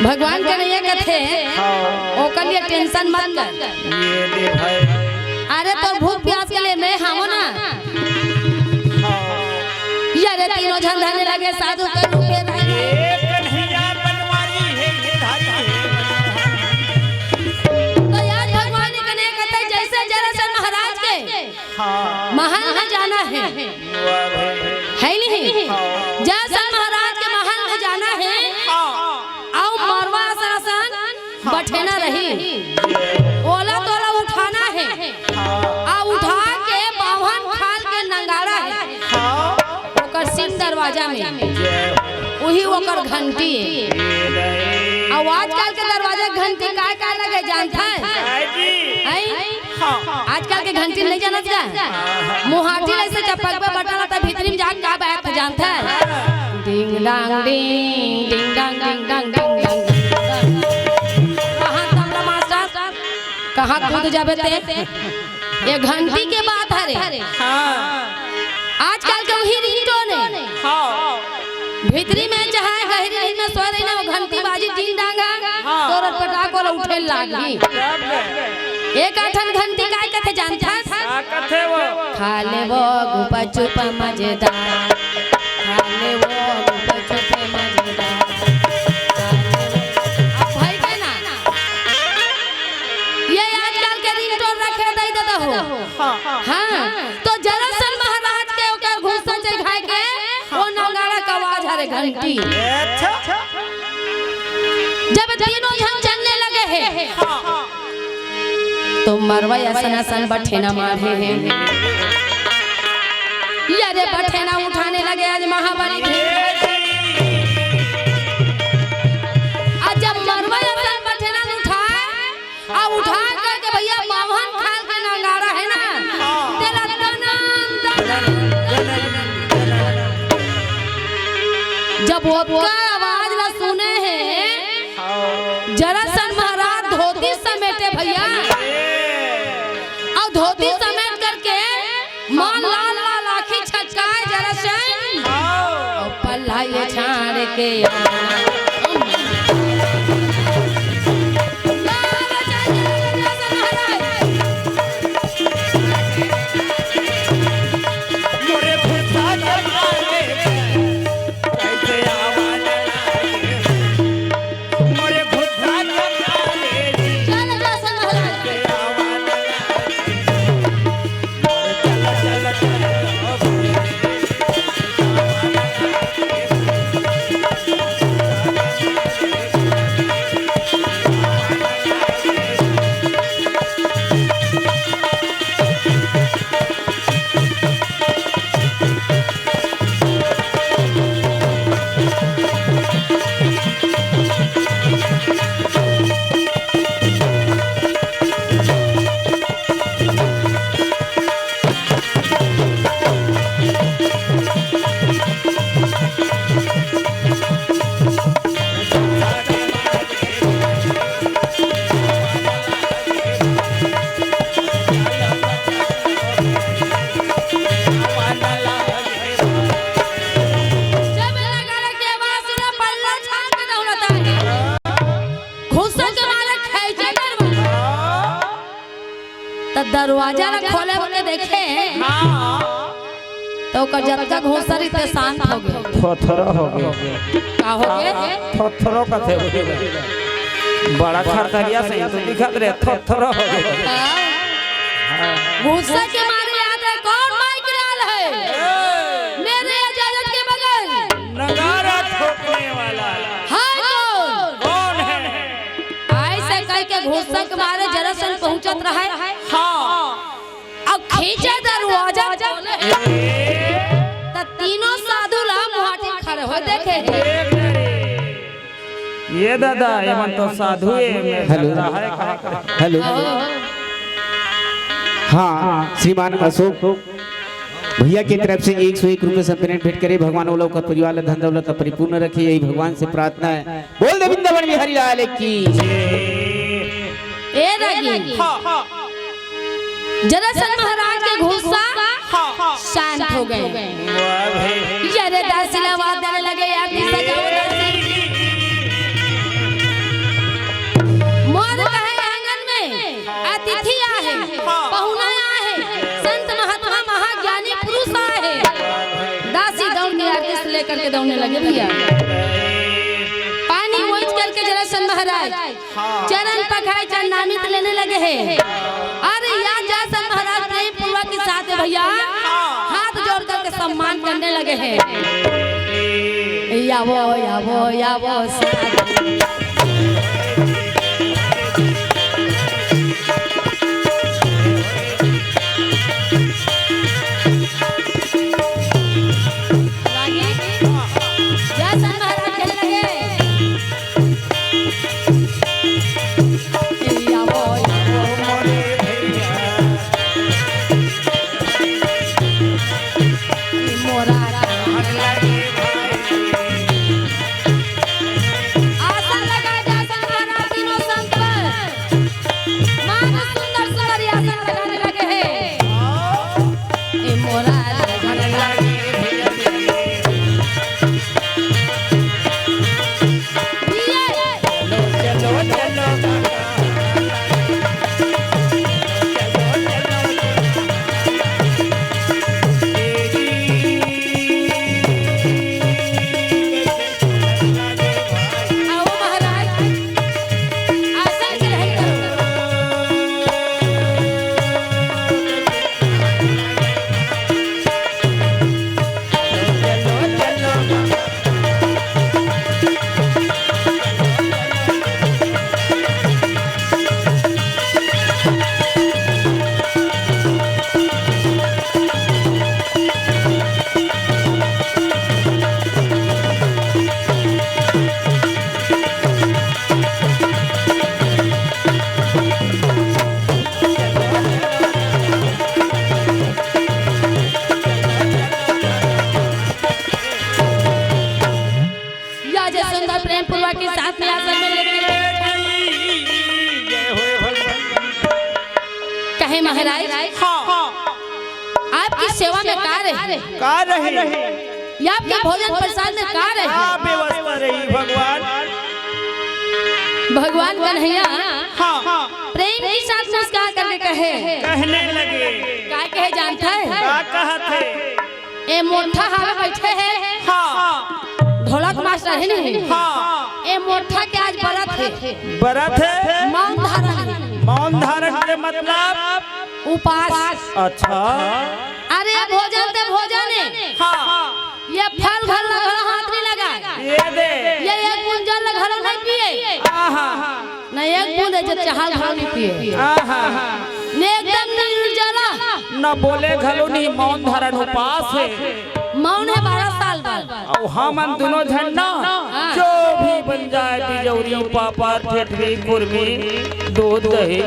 भगवान कन्हैया कथे, हाँ। ओकर लिए टेंशन मत कर। ये दे भाई। अरे तोर भूख प्यास के लिए मैं हावो ना। हाँ। ये रे तीनों झन धने लगे साधु के रूपे रहे। ये कन्हैया बनवारी है, ये धारी है। तो यार भगवान कन्हैया कथे जैसे जरासंध महाराज के हाँ। महल में जाना है। वाह भाई। है नहीं? हाँ। जरासंध महाराज के महल में जाना है। हाँ। अउ मरवा असन असन हाँ। बठेना रही। ओला तोला उठाना है। हाँ। अउ उठा के बाम्हन खाल के नंगाड़ा है। हाँ। ओकर सिंह दरवाजा में। जय हो। उही ओकर घंटी है। ये नहीं। अउ आजकल के दरवाजा घंटी काय काय लगे जानता है? काय जी? हैं? हाँ। आजकल के घंटी नहीं जानत का? मुहाटी ले से चपकबे बटन ला त भीतरी में जाके का बात जानता है? डिंग डांग डिंग, डिंग डांग डिंग डांग डिंग डांग। कहाँ तबला मास्टर? कहाँ कूद जाबे ते? ये घंटी के बात हरे। हाँ। आजकल के वही रिंगटोन है। हाँ। भीतरी में चाहे गहरी नींद में सोए रही ना, वो घंटी बाजी तीन डांगा, हाँ। तोर पटाखो ला उठे लागी। तब ले। एक आठन घंटी काय कथे जानथस? का कथे वो? खा ले वो गुपचुप मजेदार, खा ले वो गुपचुप मजेदार, खा ले वो। अब भाई के ना, ये आजकल के रिंगटोन रखे दई दे हो। हाँ। हाँ। तो जरासंध महाराज के ओकर गुस्सा चढ़ाए के, वो नगाड़ा का आवाज हरे घंटी। अच्छा। जब तीनों झन चलने लगे हैं, हाँ। तो मरवा असन असन बठेना मारे हैं। ये रे बठेना उठाने लगे आज महाबली। आज जब मरवा असन बठेना उठाए, आ उठा करके भैया बाम्हन खाल के नगाड़ा है ना, हाँ। तेला दनन, दनन, दनन, दनन। जब ओकर आवाज ला सुने हैं, हाँ। जरासंध महाराज धोती समेटे भैया, अउ धोती समेट करके मान लाल लाल आँखी छटकाए जरासंध। आओ। और पल्ला ये छाड़ के मोरे भूसा के मारे कैसे आवाज आए। मोरे भूसा के मारे चल जरासंध महाराज। कैसे आवाज आए। चल, चल, चल, दरवाजा ला खोले होके देखे, हाँ। त ओकर जतका घूंसा रहिस ते शांत हो गे। थोथरो हो गे। का हो गे? थोथरो कथे हो गे। बड़ा खरतरिया से तो दिखत रहे, थोथरो हो गे। हाँ। घूंसा के मारे याद है, कौन माइक लाल है? मेरे इजाजत के बगैर नगारा ठोकने वाला है कौन? कौन है? ऐसे कह के घूंसा के मारे जरासंध पहुंचत रहे। हाँ। अब खींचे दरवाजा खोले। ए। त तीनों साधु ला मुहाटी खड़े हो देखे। ये दादा, ये मन तो साधु है, मैं हेलो। झगड़ा है का? हेलो। हाँ, श्रीमान अशोक भैया की तरफ से एक सौ एक रुपये संपन्न भेंट करे। भगवान वो लोग का परिवार ला धन दौलत ला परिपूर्ण रखे, यही भगवान से प्रार्थना है। बोल दे वृंदावन बिहारी लाल की। ए रागी, हाँ, हाँ। जरासंध महाराज के घूंसा हाँ, हाँ। शांत हो गे। वाह भाई। ये रे दासी ला आवाज देने लगे, "यार, किसका क्या होता है?" मोर कहे आंगन में अतिथि आहे, हाँ। पहुना आहे, संत महात्मा महाज्ञानी पुरुष आहे। दासी दौड़ के आरती से लेकर के दौड़ने लगे भैया। पानी वोच करके जरासंध महाराज हाँ। चरण पखारे चरणामृत लेने लगे हे। अरे या जरासंध महाराज प्रेम पूर्वक के साथ में भैया हाँ। हाथ जोड़ करके सम्मान करने लगे हे। यावो, यावो, यावो, साधु। रागी, जरासंध महाराज कहने लगे, या जरासंध प्रेम पूर्वक के साथ में आसन में लेके कहे, महाराज, हाँ। आपकी सेवा में का रही? का रही? या आपके भोजन प्रसाद में का रही? का व्यवस्था रही भगवान? भगवान कन्हैया हाँ। प्रेम के साथ मुस्कुरा करके कहे, कहने लगे। का कहे जानता है? का कहत है? ए मोठा हावे बैठे हे। हाँ। ढोलक मास्टर हे नहीं? हाँ। ए मोठा के आज बरत हे। बरत हे? मौन धारण। मौन धारण के मतलब? उपास। अच्छा। अरे भोजन ते भोजन हे। हाँ। ये फल घलो ला घलो हाथ नहीं लगाए। ये दे। ये एक बूंद जल ला घलो नहीं पिए। आहा। न एक बूंद जल चाहा घलो नहीं पिए। आहा। ने एकदम निर्जला। न बोले घलो नहीं, मौन धारण उपास हे। मौन हे बारह साल बर। अउ हमन दुनों झन ना, हाँ। जो भी बन जाए, बिजौरी, पापड़, ठेठरी, कुरमी, दूध, दही।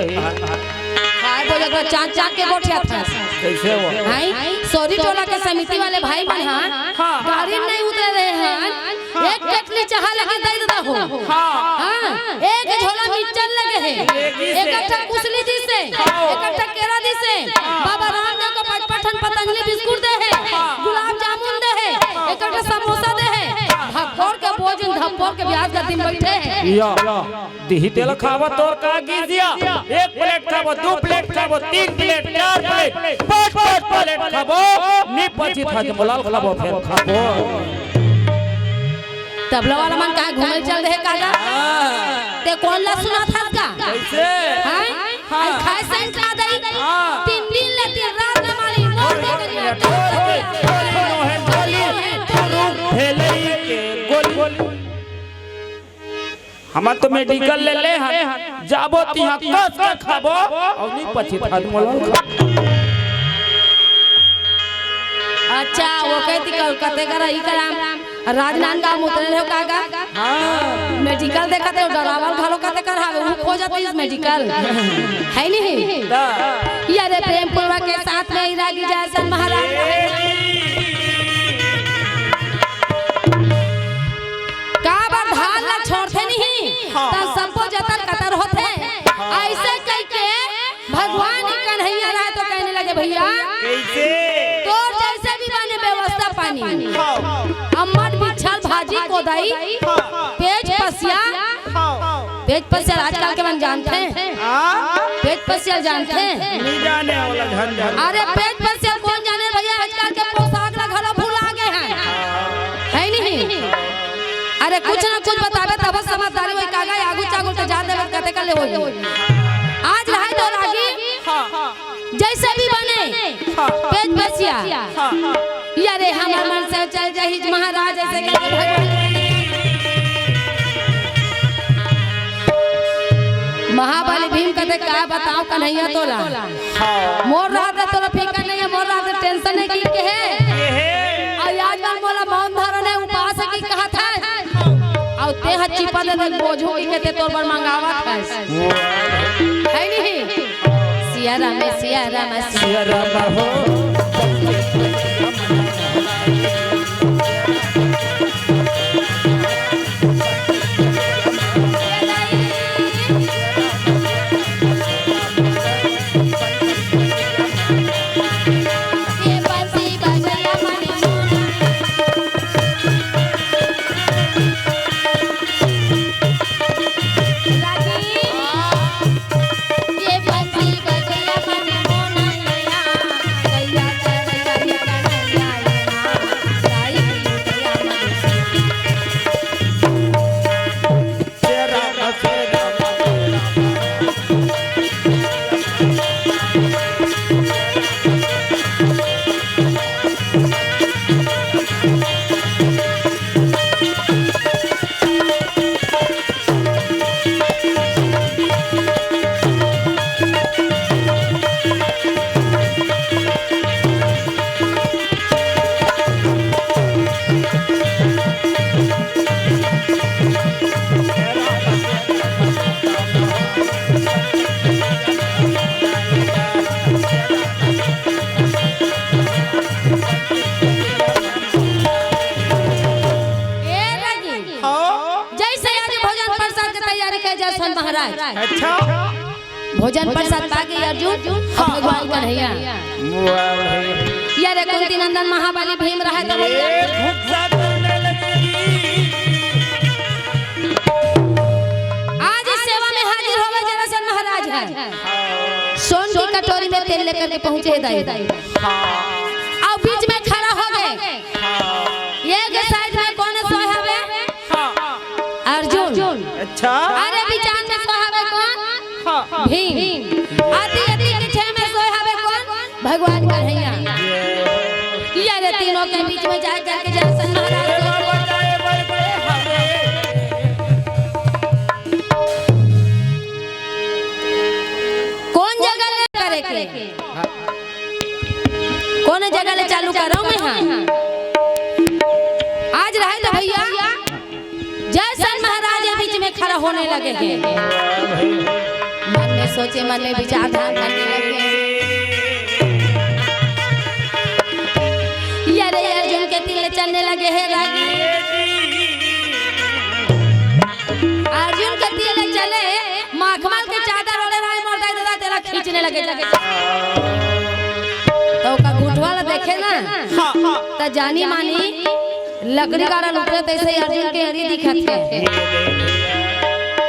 खाए तो जगह चाट चाट के गोठियाथे। कैसे हो? हाय, सोरी टोला के समिति वाले भाई मन हा, हाँ। गाड़ी में नहीं उतरे रहे हैं। हाँ। एक केतली चाहा लेके दे देता हो। हाँ। हाँ। एक झोला मिक्सचर लगे हे। एक ही से। एक अच्छा कुसली दिस हे। हाँ। एक अच्छा केरा दिस हे। हाँ। बाबा रामदेव को पचपन ठन पतंजलि बिस्कुट दे हे। हाँ। गुलाब जामुन दे हे। हाँ। एक अच्छा समोसा दे हे। हाँ। भक थप्पड़ के बोझ, इन धप्पड़ के ब्याज गद्दी में बैठे हैं। या, दिही तेला खाबो तोर का गिस या? एक प्लेट खाबो, दू प्लेट खाबो, तीन प्लेट, चार प्लेट, पाँच, पाँच प्लेट खाबो, नी पची त हजमोला ल खाबो, फेर खाबो। तबला वाला मन कहाँ घूमे चल रहे काका? हाँ। ते कोन ला सुनाथस का? कैसे? हैं? हाँ। आई खाए सैन का दई? हाँ। तीन दिन ले तीन रात ले मारी मोर के करिया। तोर के, तोर के नोहे बोली, तोर रूप भेलई के गोली। हमन तो मेडिकल ले ले हन, जाबो तिहाँ कस के खाबो, अउ नी पची त हजमोला ल खाबो। अच्छा, वो कहती कलकत्ते का रही कराम। राजनांदगांव में उतरे रहो काका। हाँ। मेडिकल देखत रहो, डरावल घलो कते कर हावे, वो खोजत इस मेडिकल। है नहीं? ता। ये रे प्रेम पूर्वक के साथ में ही रागी जैसन महाराज। का बर धान ला छोड़थे नहीं, हाँ। त सबो जतर कतर होथे। हाँ। ऐसे कहिके भगवान ही कन्हैया रहे तो कहने लगे, "भैया, कैसे? तोर जैसे भी बने व्यवस्था पानी, हाँ। अम्मट, बिछल, भाजी, कोदाई, हाँ। पेज पसिया, हाँ। पेज पसिया आजकल के मन जानथे? हाँ। पेज पसिया जानथे? नहीं जाने वाला झंझट। अरे पेज पसिया कौन जाने भैया, आजकल के पोशाक ला घलो भुला गे हैं, है नहीं? अरे कुछ ना कुछ बताबे तब समझदारी होई, कागा आगू चागू तो जान देबे कते कले होई। आज रहे तो रागी, हाँ। जैसे भी बने, हाँ। पेज पसिया। हाँ। या रे हमर मन से चल जाही महाराज ऐसे करके भगवान। महाबली भीम कथे का बताओ कन्हैया तोला। हाँ। मोर रहत तोला फिकर नहीं है, मोर रहत टेंशन नहीं की के है। ये है। अउ आज कल मोला मौन धारण है, उपास है की कहत है। अउ ते ह चिपा दे बोझू की कहते तोर बर मंगावत है। है नहीं? सिया राम, सिया राम, सिया राम हो। ए रागी, हाँ। जैसे आज भोजन प्रसाद के तैयारी करे जैसन महाराज। अच्छा। भोजन प्रसाद पाके अर्जुन, हाँ। भगवान कन्हैया। वाह भाई। या रे कुंती नंदन महाबली भीम रहे तो भैया। ये घुस्सा करने लगी। आज इस सेवा में हाजिर होवे जरासंध महाराज है। सोन की कटोरी में तेल लेकर के पहुंचे दाई। हाँ। अउ बीच में खड़ा हो गए। हाँ। ये के साइड में कौन सोए हवे? हाँ। अर्जुन। अच्छा। अरे बिचान में सोए हवे कौन? हाँ। भीम। अति अति के छे में सोए हवे कौन? भगवान कन्हैया। ये रे तीनों के बीच में जाए जाके जरासंध महाराज। कौन जगह ले करे के? कौन जगह ले चालू करो मैं? हाँ, आज रहे तो भैया जरासंध महाराज ये बीच में खड़ा होने लगे हैं। मन में सोचे, मन में विचार धार करने लगे। ये रे अर्जुन के तिल चलने लगे हैं रागी। अर्जुन के तिल चले, मखमल के चादर ओढ़े रहे मोर दाई ददा, तेला खींचने लगे, लगे। तो ओका गुठवा ला देखे ना, हाँ, हाँ। त जानी मानी लकड़ी गाड़ा ल उतरे तइसे अर्जुन के एड़ी दिखत हे।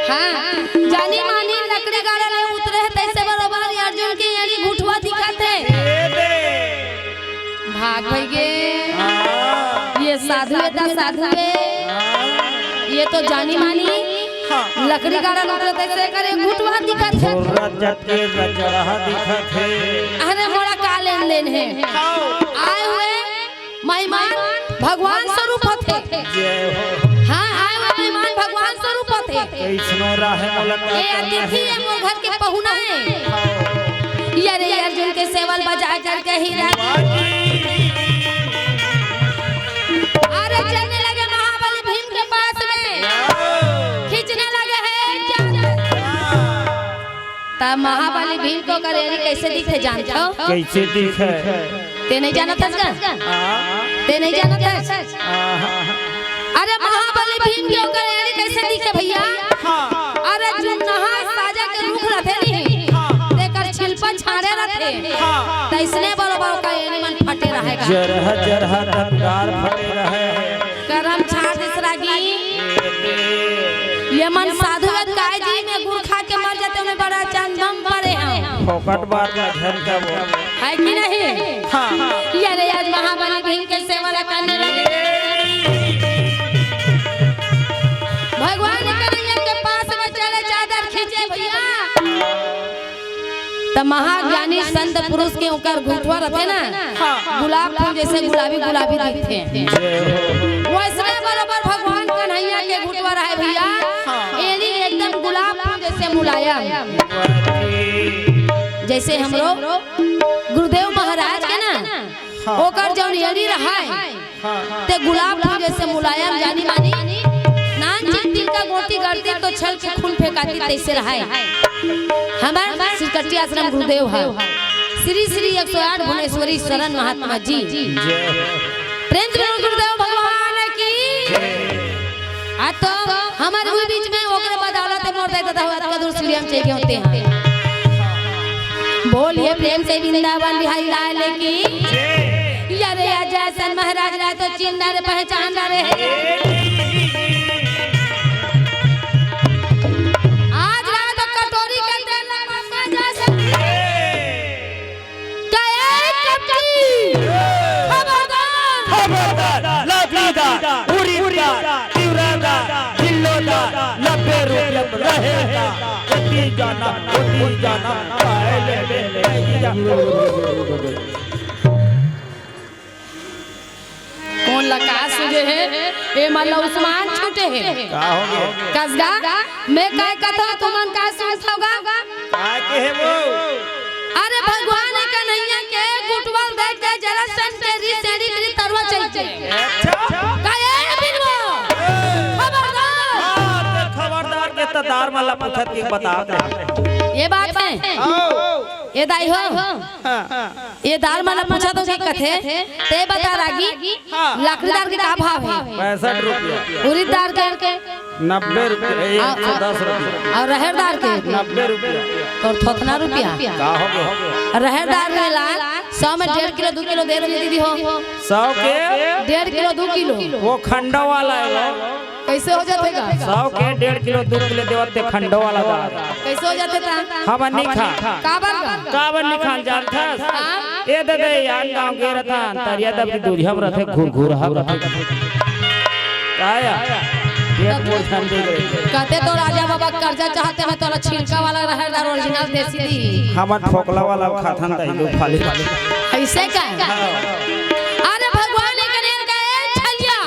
हाँ, जानी मानी लकड़ी गाड़ा ले उतरे हे तइसे बरोबर अर्जुन के एड़ी घुटवा दिखत हे। भाग भई गे। हाँ। ये साधु हे त साधु हे। हाँ। ये तो जानी मानी हाँ। लकड़ी गाड़ा ल उतरे तइसे एकर घुटवा दिखत हे। रजत के रजड़ा दिखत हे। अरे मोला का लेन देन हे? हाँ। आए हुए मेहमान भगवान स्वरूप होथे। जय हो। हाँ, आए हुए मेहमान भगवान स्वरूप होथे। कइसनो राहे मोला का ये करना अतिथि हे। ये मोर घर के पहुना हे। ये रे अर्जुन के सेवल बजा करके हीरा। अरे चलने लगे महाबली भीम के पास में। खींचने लगे हे। त महाबली भीम के ओकर एड़ी कइसे दिखे जानथव? कइसे दिखे? ते नइ जानत हस का? हाँ। ते नइ जानत हस? हाँ। अरे महाबली भीम के ओकर एड़ी कइसे दिखे भइया? हाँ। अरे जुन्नहा साजा के रूख रथे नहीं, हाँ। तेकर छिलपा छाड़े रथे। हाँ। तइसने बरोबर ओकर एड़ी मन फटे रहे गा। जरहा जरहा दंतार फटे रहे। करम छाड़ दिस रागी। ये मन साधु अत काय जी में गुड़ खा के मर जाते, ओमे बड़ा चंदम पड़े हैं। फोकट बात ला झन का बोल। है कि नहीं? हाँ। ये रे आज महाबली भीम के सेवा ला करने लगे। भगवान कन्हैया के पास में चले चादर खींचे भइया। त महाज्ञानी संत पुरुष के ओकर घुटवा रथे ना, हाँ। गुलाब फूल जइसे गुलाबी गुलाबी दिखथे। जय हो। वइसने बरोबर भगवान कन्हैया के घुटवा रहे भइया, हाँ। एड़ी एकदम गुलाब फूल जइसे मुलायम। जइसे हमरो गुरुदेव महाराज के ना, हाँ। ओकर जउन एड़ी रहय, हाँ। ते गुलाब फूल जइसे मुलायम जानी मानी, नान चिन तिल का गोटी गड़ती तो छल के खून फेंकाती तइसे रहय। हमर सिरकट्टी आश्रम गुरुदेव ह। श्री श्री एक सौ आठ भुवनेश्वरी शरण महात्मा जी। जय हो। प्रेम से बोल गुरुदेव भगवान की। जय। आ तो हमर उही बीच में ओकरे बदौलत मोर दाई ददा होत का दूर सीढ़िया में चढ़ के होते हैं। बोलिए प्रेम से वृंदावन बिहारी लाल की। जय। अरे अजय सन महाराज ला तो चिन्ह रे पहचान रे। आज ला तो कटोरी के तेल ला पक्का जा सके। कहे कपटी। खबरदार। खबरदार, लाठीदार, उरीदार, तिवरादार, ढिल्लोदार, नब्बे रुपया रहेगा। ओती जाना, ओती जाना, पहले ले भैया। कोन ला का सूझे हे? ए मन ला उस्मान छूटे हे। का हो गे? कसगा, मैं काय कथों, तुमन का सूझथव गा? का के हे वो? अरे भगवान कन्हैया के गुटवल देख के जरासंध के री सेड़ी के री तरवा चाहिए। अच्छा। का ए बिलवा? खबरदार। हाँ, तो खबरदार के तो दार मन ला पूछत कि बता दे। ये बात है। आओ। ए दाई हो। हाँ। ए दार मन ला पूछत हो कि कथे, ते बता रागी, हाँ। लकड़ीदार के का भाव हे? पैंसठ रुपया। उरीदार के? नब्बे रुपया, एक सौ दस रुपया। अउ रहेरदार के? नब्बे रुपया। अउ थोथना रुपया? का हो गे? रहेरदार के ला सौ में डेढ़ किलो, दू किलो दे दे दीदी हो। सौ के? डेढ़ किलो, दू किलो। वो खंडो वाला हे वो। कइसे हो जाथे गा? सौ के डेढ़ किलो, दू किलो देवत ते खंडो वाला दार। कइसे हो जाथे ता? हमन नइ खान। काबर गा? काबर नइ खान जानथस? हाँ। ए दे दे, आन गाँव गे रथन, तरिया दब के दूरिहा म रथे, घुरघुरहा रथे। का या? पेट मोर झन दे गए। कथे तो राजा बाबा करजा चाहथे, मैं तोला छिलका वाला रहेरदार original देसी दी। हमन फोकला वाला खाथन, दही दू फाली। अइसे का? हाँ। अरे भगवान एक नेर का ए छलिया।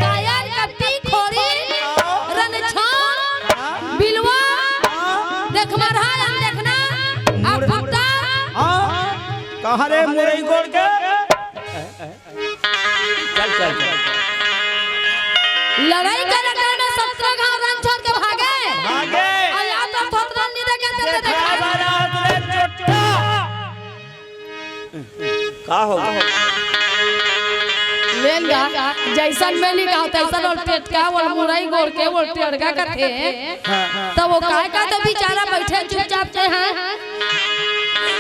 कायर कपटी खोरी रनछोर बिलवा देखमरहा अनदेखना आ फुट्टा। हाँ, कहाँ रे मुरई गोड़ के? चल, चल, चल। लड़ाई करे करे में सत्रह घाव रन छोड़ के भागे। भागे। अउ या तो थोतरन नहीं देखे, तो देखा। देखा बारात रे चोट्टा। का हो? लेन गा, जइसन मेली का, तइसन ओल टेटका, ओल मुरई गोड़ के, ओल टेड़गा कथे। हाँ। त वो काय का तो बेचारा बइठे चुपचाप से, हाँ।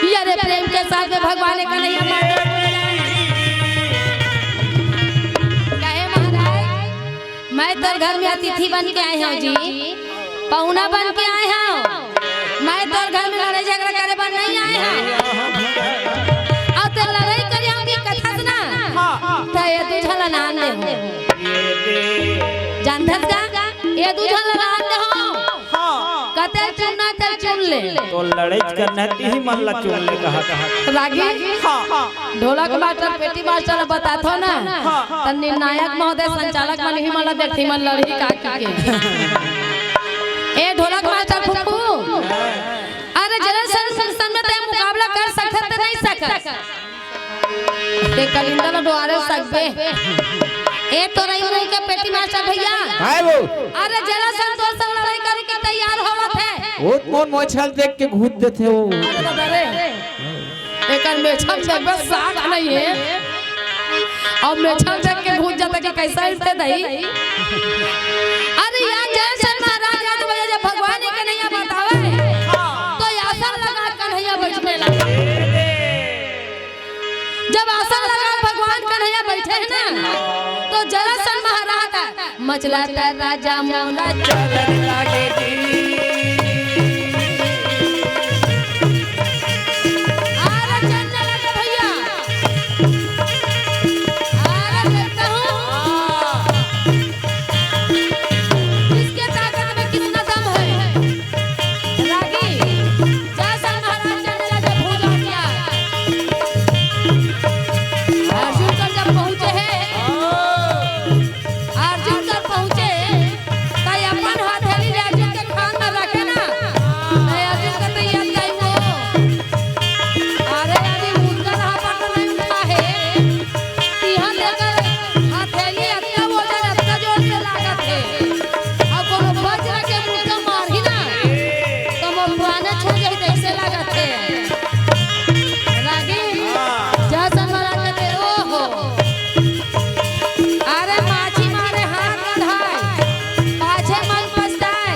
ये रे प्रेम के साथ में भगवान कन्हैया माता। कहे माँ घर में अतिथि बन के आए हंव जी, पहुना बन के आए हंव। मैं तोर घर में लड़ाई झगड़ा करे बर नहीं आए हंव। अउ ते लड़ाई करे हंव कि कथस ना, त ए दू झन ला नान दे हंव। जानथस का? ए दू झन ला नान दे हंव। हाँ। कते चुनना ते चुन ले। तो लड़ाई करना है, तिही मन ला चुन ले कहा, कहा। रागी? हाँ, हाँ। ढोलक मास्टर, पेटी मास्टर ला बताथो ना, हाँ। त निर्णायक महोदय, संचालक मन ही मन ला देखथे, मन लड़ही का की के। ए ढोलक मास्टर फुफू, अरे जरा सन, सन में ते मुकाबला कर सकत ते नहीं सकत? ते कलिंदर ला डोहारे सकबे। ए तोरई मुंह के पेटी मास्टर भैया। काय वो? अरे जरा सन तोर संग लड़ाई करे के तैयार होवत हे। वो मोर मोछल देख के घूंच देथे वो। अरे दादा रे। एकर मेछल देख बस साठ नहीं हे। अउ मेछल देख के घूंच जाथे कि कइसे इनसे दही। अरे यार, जरासंध महाराज याद भैया जब भगवान के कन्हैया बतावे, तो आसन लगा के कन्हैया बैठने लगे। जब आसन लगा भगवान कन्हैया बैठे हैं ना, तो जरासंध महाराज मचला त राजा मोला चलन लागे जी। अरे चलने लगे भैया। अरे देखता हूँ। इसके ताकत में कितना दम है। रागी, जरासंध महाराज चलने लगे भूल हटिया। अर्जुन कर जब पहुँचे हैं, अर्जुन कर पहुँचे, त अपन हथेली ले अर्जुन के खान में रखे ना, त अर्जुन के तैयार जाई वो। अरे, अरे, उनकर हाथ पर तो नहीं उठा है। तिहा लेकर हथेली अतना वजन, अतना जोर से लागत हे। अउ कोनो वज्र के मुक्का मारही ना, त मोर प्राणे छूट जाही, तइसे लागत हे। रागी, जरासंध महाराज कहते, "ओहो, अरे माछी मारे हाथ बंधाए, पाछे मन पछताए।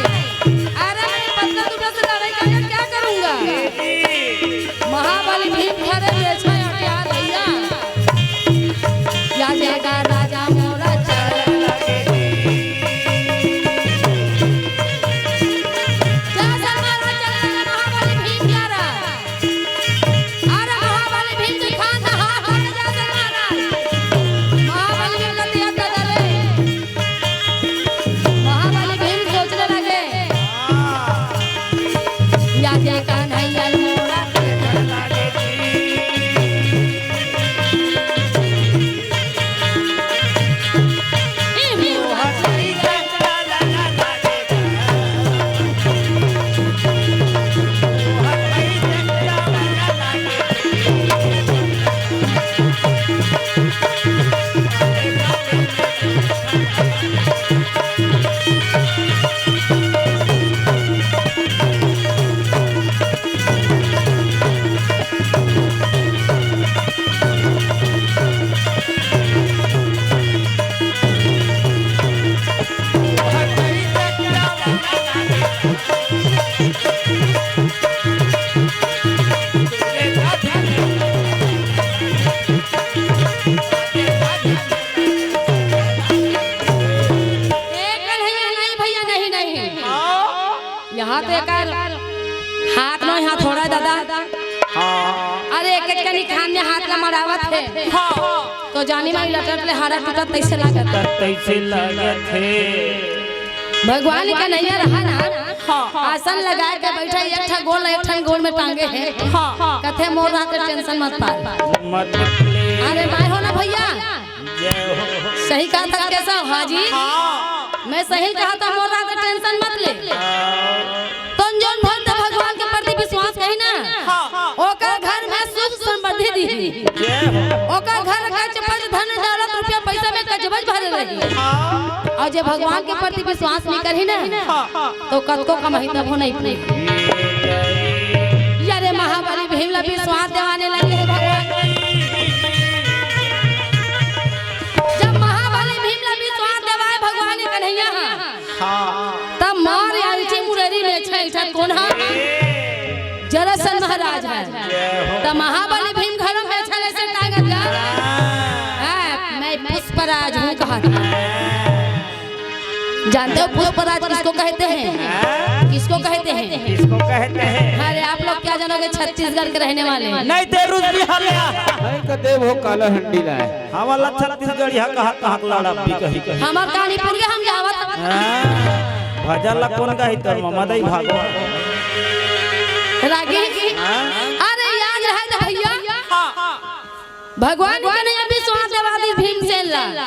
अरे मैं पतला दुबला से लड़ाई करके क्या करूंगा?" महाबली भीम खड़े बेचा या क्या भैया? या जय का राजा मोरा चल। जरासंध महाराज चल, महाबली भीम क्या रहा? अरे महाबली भीम के खान हाथ हट जा रे महाराज। महाबली भीम का दिया था रे। महाबली भीम सोचने लगे, या जय कन्हैया मोरा। ए कन्हैया, नहीं भैया, नहीं, नहीं। यहाँ तो एकर हाथ नो, यहाँ थोड़ा दादा। हाँ। अरे एक एक कनी खान में हाथ ला मड़ावत हे। हाँ। तो जानी मैं लटट ले हाड़ा टूटत तइसे लागत। तइसे लागत हे। भगवान कन्हैया रहा ना। हाँ। आसन लगा के बैठा, एक ठा गोड़, एक ठन गोड़ में टांगे हे। हाँ। कथे मोर रहा तो tension मत पा। मत ले। अरे मैं हो ना भैया। जय हो। सही कहा था कैसा? हाँ जी। हाँ। मैं सही कहा था, मोर रहा तो tension मत ले। हाँ। तोन जोन भक्त भगवान के प्रति विश्वास कही ना, हाँ। ओकर घर में सुख समृद्धि दी। जय हो। ओकर घर कच पच धन दौलत रुपया पैसा में कचबच भरे रही। हाँ। अउ जे भगवान के प्रति विश्वास नहीं करही ना, हाँ। तो कतको कमाही तभो नहीं पूरी। या रे महाबली भीम ला विश्वास देवाने लगे हे भगवान। जब महाबली भीम ला विश्वास देवाए भगवान कन्हैया हा, हाँ। तब मार आलची मुररी में छे इठा कोन हा? जरासंध महाराज हा। जय हो। तब महाबली भीम घर में छले से टांगत गा। हाँ। हाँ, मैं पुष्पराज हूँ कहा था। जानते हो पुष्पराज किसको कहते हैं? हाँ? किसको कहते हैं? किसको कहते हैं? अरे, आप लोग क्या जानोगे, छत्तीसगढ़ के रहने वाले। नहीं ते रुस भी हाले आ। नहीं तो देव हो काला हंडी लाए। हाँ, वाला छत्तीसगढ़िया कहा, कहा के लाड़ा भी कही, कही। हमार कहानी पूरी हम जावत। हाँ, भजन ला कौन गाही तो ममा दई भागो। रागी। हाँ? अरे, याद रहे तो भैया। भगवान के नहीं अभी स्वाद देवा दी भीमसेन ला।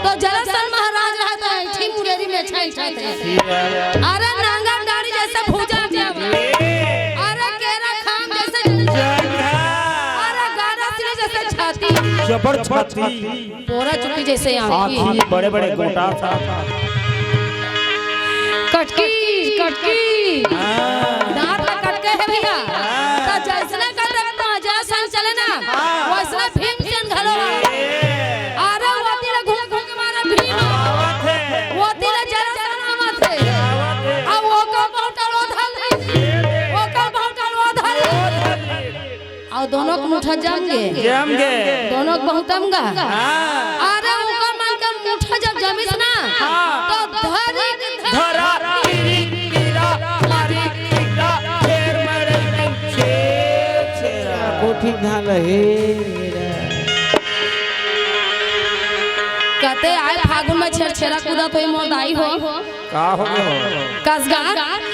तो जरासंध महाराज रहा तो ऐठी मुंगेरी में छाई छाई थे। अरे नांगा डाड़ी जैसे भुजा के। अरे केरा खाम जैसे। अरे गाड़ा सिले जैसे छाती। जबर छाती। बोरा चुकी जैसे आँखी। आँखी बड़े बड़े गोटा था। कटकी, कटकी। हाँ। दांत ला कटके है भैया। हाँ। तो जैसने कटक तो जैसन चले ना, हाँ। वैसने भीमसेन घलो। ए। अरे वो तिला घूम घूम के मारा भीम। आवत है। वो तिला जरासंध आवत है। आवत है। अब वो का बहुत वो धर ली। वो का बहुत वो धर ली। और दोनों के मुठा जम गे। जम गे। दोनों के बहुत जम गा। हाँ। अरे ओकर मन के मुठा जब जमिस ना, हाँ। तो धरी के धरा, धरा, तिरी, तिरा, मारी, टीका, छेर मरे, छेर, छेरा। कोठी धान हे। कते आए फागुन में छेर छेरा कूदा तो ये मोर दाई हो। का हो गयो? कसगा।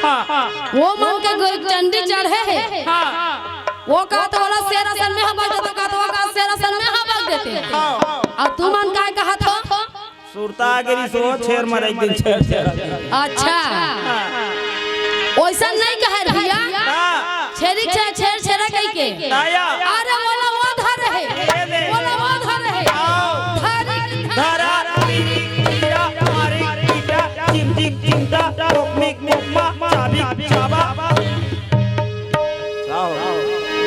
हाँ। वो मन के गो-, चंडी चढ़े हे। हाँ। वो का तो वाला शेर असन में हबक देते, का तो वो का शेर असन में हबक देते। हाँ। अब तू मन काय कहत हो? सुरता गिरी सो छेर मरे एक दिन छेर छेर। अच्छा। हाँ। वैसा नहीं कहे भैया। हाँ। छेरी छे-, छेर छेरा कही के। ताया। अरे बोला वो धर है। ये दे। बोला वो धर है। आओ। धर है। धरा, तीरी, तीरा, मारी, ईटा, चिम, चिम, चिमटा, टोकमी, मुकमा, चाबी, चाबा। आओ।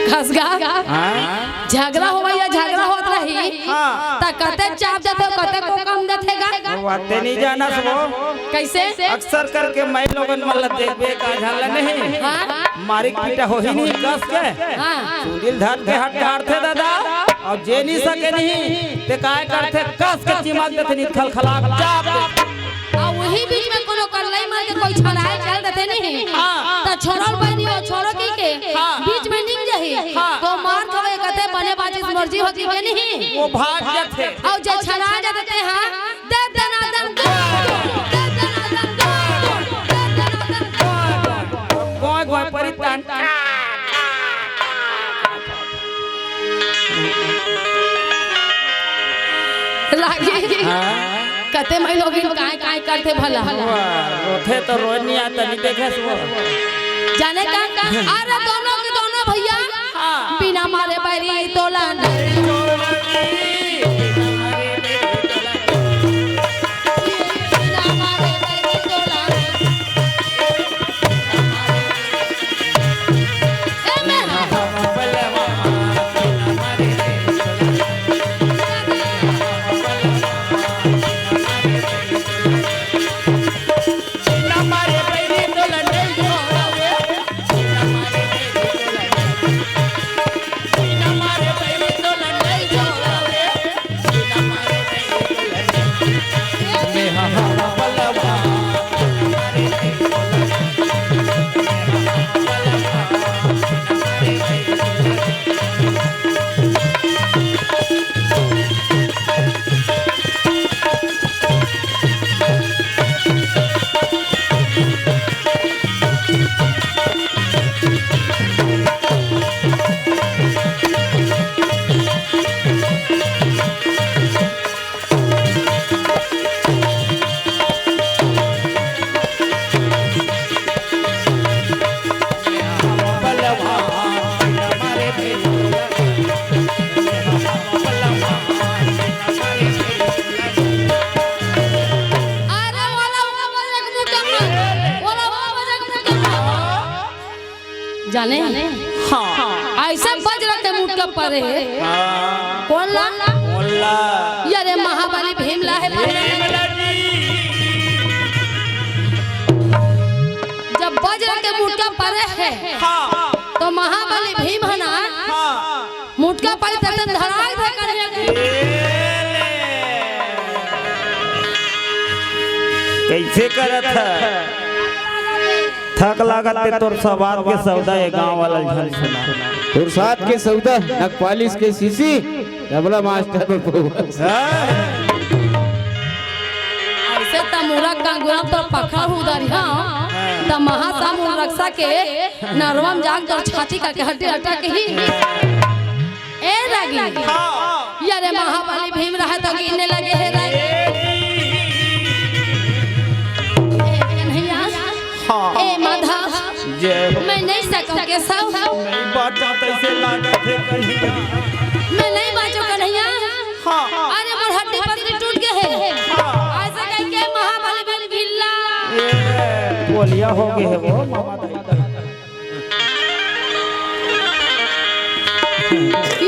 खसगा। हाँ? झगड़ा होवा या झगड़ा होत रही, हाँ। त कते चाप देथे, कते को कम देथे गा? वो बातें नहीं जाना सो। कैसे? अक्सर करके मैं लोगन मन ला देखबे का झाला नहीं। हाँ। मारिक पीटा होही नहीं कस के। हाँ। चुंदिल धर के हट काटथे दादा। अउ जे नहीं सके नहीं, ते काय करथे कस के चिमक देथे नहीं खलखला चाप देथे। अउ वही बीच में कोनो करलई मार के कोई छड़ाए चल देथे नहीं। हाँ। त छोड़ल बनी हो, छोड़ो की के हाँ। बीच में निम जाही। हाँ। तो मार खावे कथे बने बाजी मर्जी होती के नहीं। वो भाग जाथे। अउ जे छड़ा जाथे हाँ, दे दनादन दो, दे दनादन दो, दे दनादन दो। गोय गोय परितान। लागी। हाँ। कते मई लोगिन काय काय करथे भला। वाह, रोथे तो रोज नहीं आता, नहीं देखे सो। जाने का? अरे दोनों के दोनों भैया, हाँ। बिना मारे बैरी तोला नहीं। अरे वाला, वाला बजरंग मुक्का, वाला, वाला बजरंग मुक्का। जाने? हाँ। ऐसे बजरंग के मुक्का परे हे। हाँ। कौन ला? कौन ला? ये रे महाबली भीम ला हे परे। भीम ला जी। जब बजरंग के मुक्का परे हे, हाँ। तो महाबली भीम हे ना, हाँ। मुटका पाई ततन धराई थे करिया की। ए ले। कइसे करत हे? थक लागत हे तोर सवाद के सौदा, ये गांव वाला झन सुना। तोर साथ के सौदा, नखपालिश के शीशी, तबला मास्टर में पहुंच। हाँ। अइसे त मुरग कांगुरा तो पखा उधर, हाँ। त महासामुंद रक्सा के नरवा म जाके तोर छाती का के हड्डी हटा के ही। ए रागी। हाँ। यारे महाबली भीम रहे तो गिने लगे हे रागी। ए कन्हैया। हाँ। ए माधव। जय हो। मैं नहीं सकूं केशव। नहीं बाँचों तइसे लागत हे कन्हैया। मैं नहीं बाँचों कन्हैया। हाँ। अरे मोर हड्डी पसली टूट गे हे। हाँ। अइसे कहिके महाबली भीम गिल्ला। ए, बोलिया हो गे हे वो मामा दाई।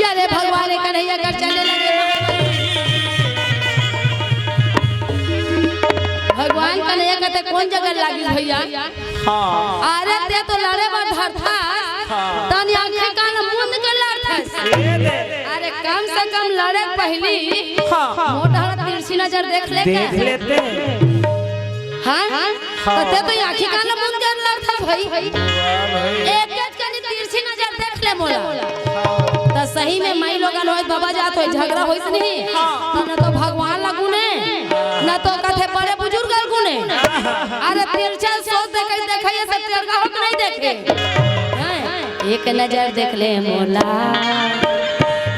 यारे भगवान, ए कन्हैया कर चले लगे। भगवान कन्हैया कथे कोन जगह लागिस भइया? हाँ। अरे ते तो लड़े बर धरथस, हाँ। तनी आँखी कान मूंद के लड़थस। ये दे। अरे कम से कम लड़े के पहिली हाँ। मोर डहर तिरछी नजर देख लेते। देख लेते। हाँ? हाँ। त ते तो आँखी कान मूंद के लड़थस भाई। वाह भाई। एक एक कनी तिरछी नजर देख ले मोला। त सही में माई लोगन होय, बाबा जात होय, झगड़ा होइस नहीं। त न तो भगवान ला गुने, न तो कथे बड़े बुजुर्ग ला गुने। अरे तिरछा सोच देखे, देखे ये सब तेरगा हो के नहीं देखे। हैं? एक नजर देख ले मोला,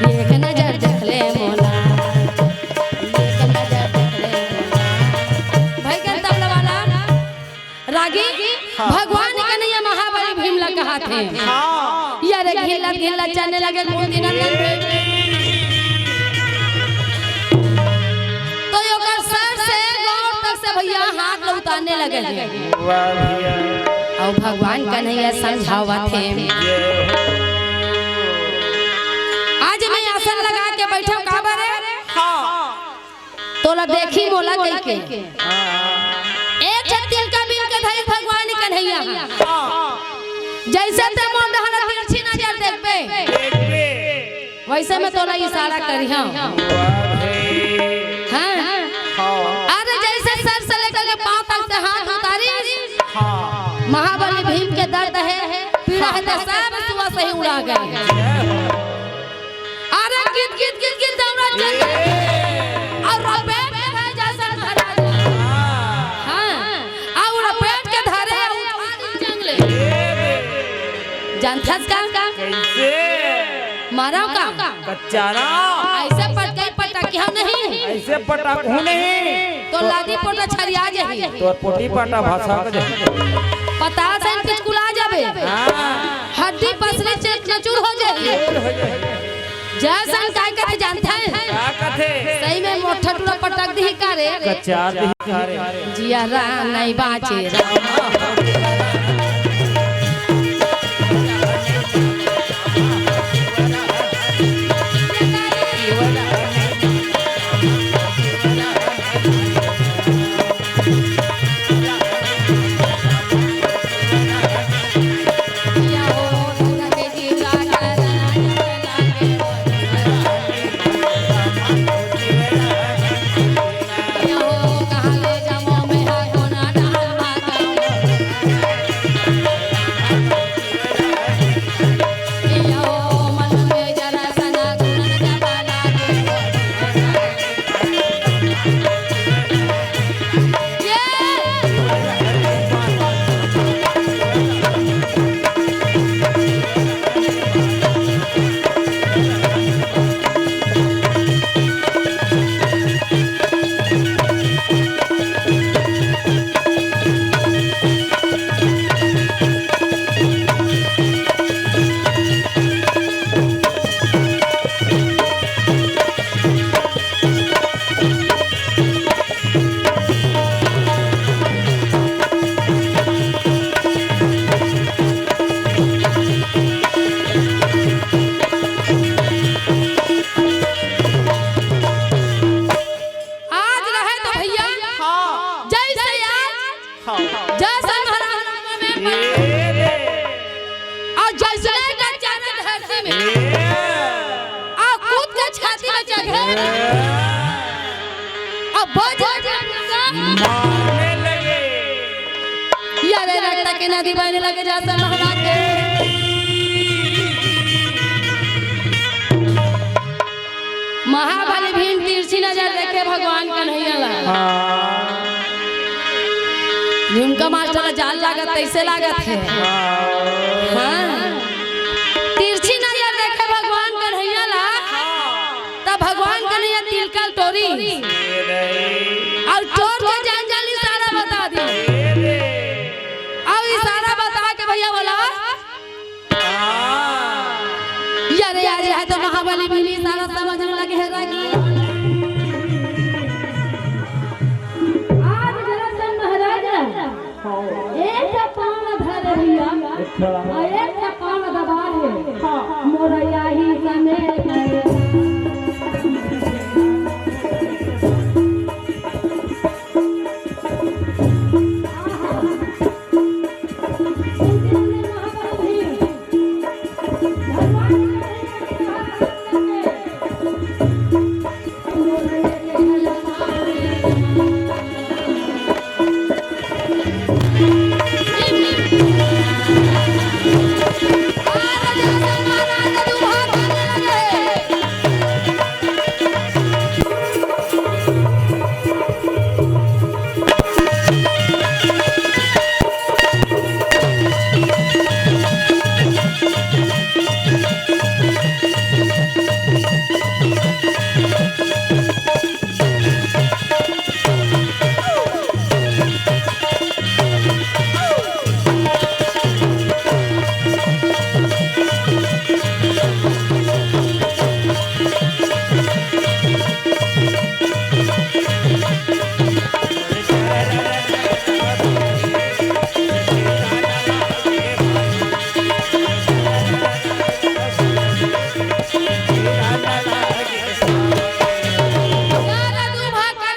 एक नजर देख ले मोला, एक नजर देख ले मोला। भाई के तबला वाला रागी, हाँ। भगवान कन्हैया महाबली भीम ला कहाथे। हाँ। यारे घिल्लत घिल्लत चलने लगे कुंती नंदन भीम। तो ओकर सर से गोड़ तक से भइया हाथ ल उतारने लगे। वाह भइया। अउ भगवान कन्हैया समझावत हे। जय हो। आज मैं आसन लगा के बइठों काबर? हाँ। तोला देखी मोला कहिके। एक ठन तिनका बिन के धरी भगवान कन्हैया। जइसे ते मोर डहर तिरछी नजर देखबे, वइसे मैं तोला इशारा करिहौं। हाँ। अरे जइसे सर से लेकर के पाँव तक से हाथ उतारिस, महाबली भीम के दर्द हे, पीड़ा हे, त सब सुवा सही उड़ा गे। अरे गिद गिद गिद गिद दौड़त चल। अउ लपेट के धरे जइसन धरा जा। हाँ। अउ लपेट के धरे अउ उठा ली जंगले। जानथस का? कइसे? मारव का? कच्चा ना। अइसे पटकई पटकिहौं नहीं। अइसे पटकहूँ नहीं। तोर लादी पोटा छरिया जाही। तोर पोटी पाटा भसक जाही। पताल सन पिचकुला जाबे। हाँ। हड्डी पसली चकनाचूर हो जाही। जइसन काय कथे जानथस? का कथे? सही में मोर ठठुरा पटक दिही का रे? कच्चा दिही का रे? जियरा नहीं बाँचे रे। आज रहे तो भइया, हाँ। जइसे आज, हाँ। जइसे महाराज में ये रे। अउ जइसे का चारा धरती में। ये। अउ कूद के छाती में चढ़े। ये। अउ बज मारने लगे। नदी बहने लगे जरासंध महाराज के। महाबली भीम तिरछी नजर देखे भगवान कन्हैया ला। हाँ। झुमका मास्टर ला जाल लागत, तैसे लागत हे। हाँ। हाँ। तिरछी नजर देखे भगवान कन्हैया ला। हाँ। तब भगवान कन्हैया तिलकल टोरी। ये रे। अउ टोर के जंगल इशारा बता दी। ये रे। अउ इशारा बता के भैया बोला। हाँ। ये रे, ये रे, ये तो महाबली भीम इशारा समझने लगे हे रागी। आज जरासंध महाराज हाँ। एक ठा पाँव धरे भैया, अच्छा। अउ एक ठा पाँव दबा हे। हाँ। मोर याही समेत।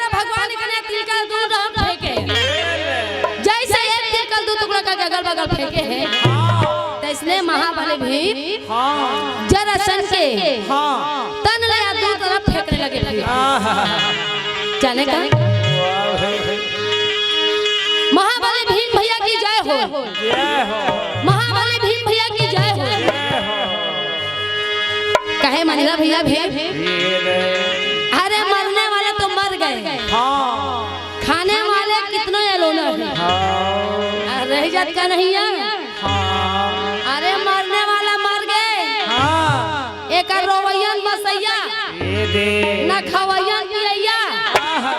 भगवान के तिलकल दू डहर फेंके। जैसे एक तिलकल दू टुकड़ा करके अगल बगल फेंके हे, तैसने महाबली भीम हाँ। जरासंध के हाँ। तन ले आ दू तरफ फेंकने लगे भैया। आहा। जाने का? वाह। महाबली भीम भैया की जय हो। जय हो। महाबली भीम भैया की जय हो। जय हो। कहे मंझला भैया भीम। ये रे। अरे मरने वाले तो मर गए। हाँ। खाने वाले कितने अलोना है। हाँ। आ, रह जात का नहीं है। हाँ। अरे मरने वाला मर गए। हाँ। एक रोवैयन बसैया, ये दे। न खवैयन पियैया। आहा।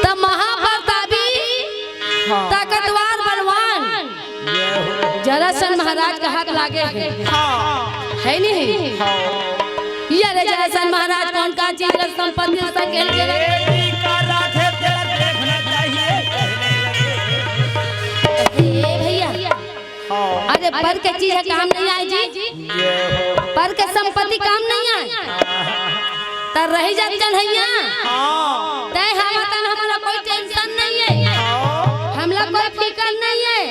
त महाप्रतापी, हाँ। ताकतवर बलवान, जय हो। जरासंध महाराज का हाथ लागे है। हाँ। है नहीं? हाँ। ये रे जरासंध महाराज कौन का चीज रे संपत्ति सकेल के रे? ये भी का राधे तेरा देखना चाहिए। ए भैया, हाँ। अरे पर के चीज है काम नहीं आए जी। ये हो। पर के संपत्ति काम नहीं आए। त रही जात कन्हैया। हाँ। तय हम तन हमला कोई टेंशन नहीं है। हाँ। हमला कोई फिकर नहीं है।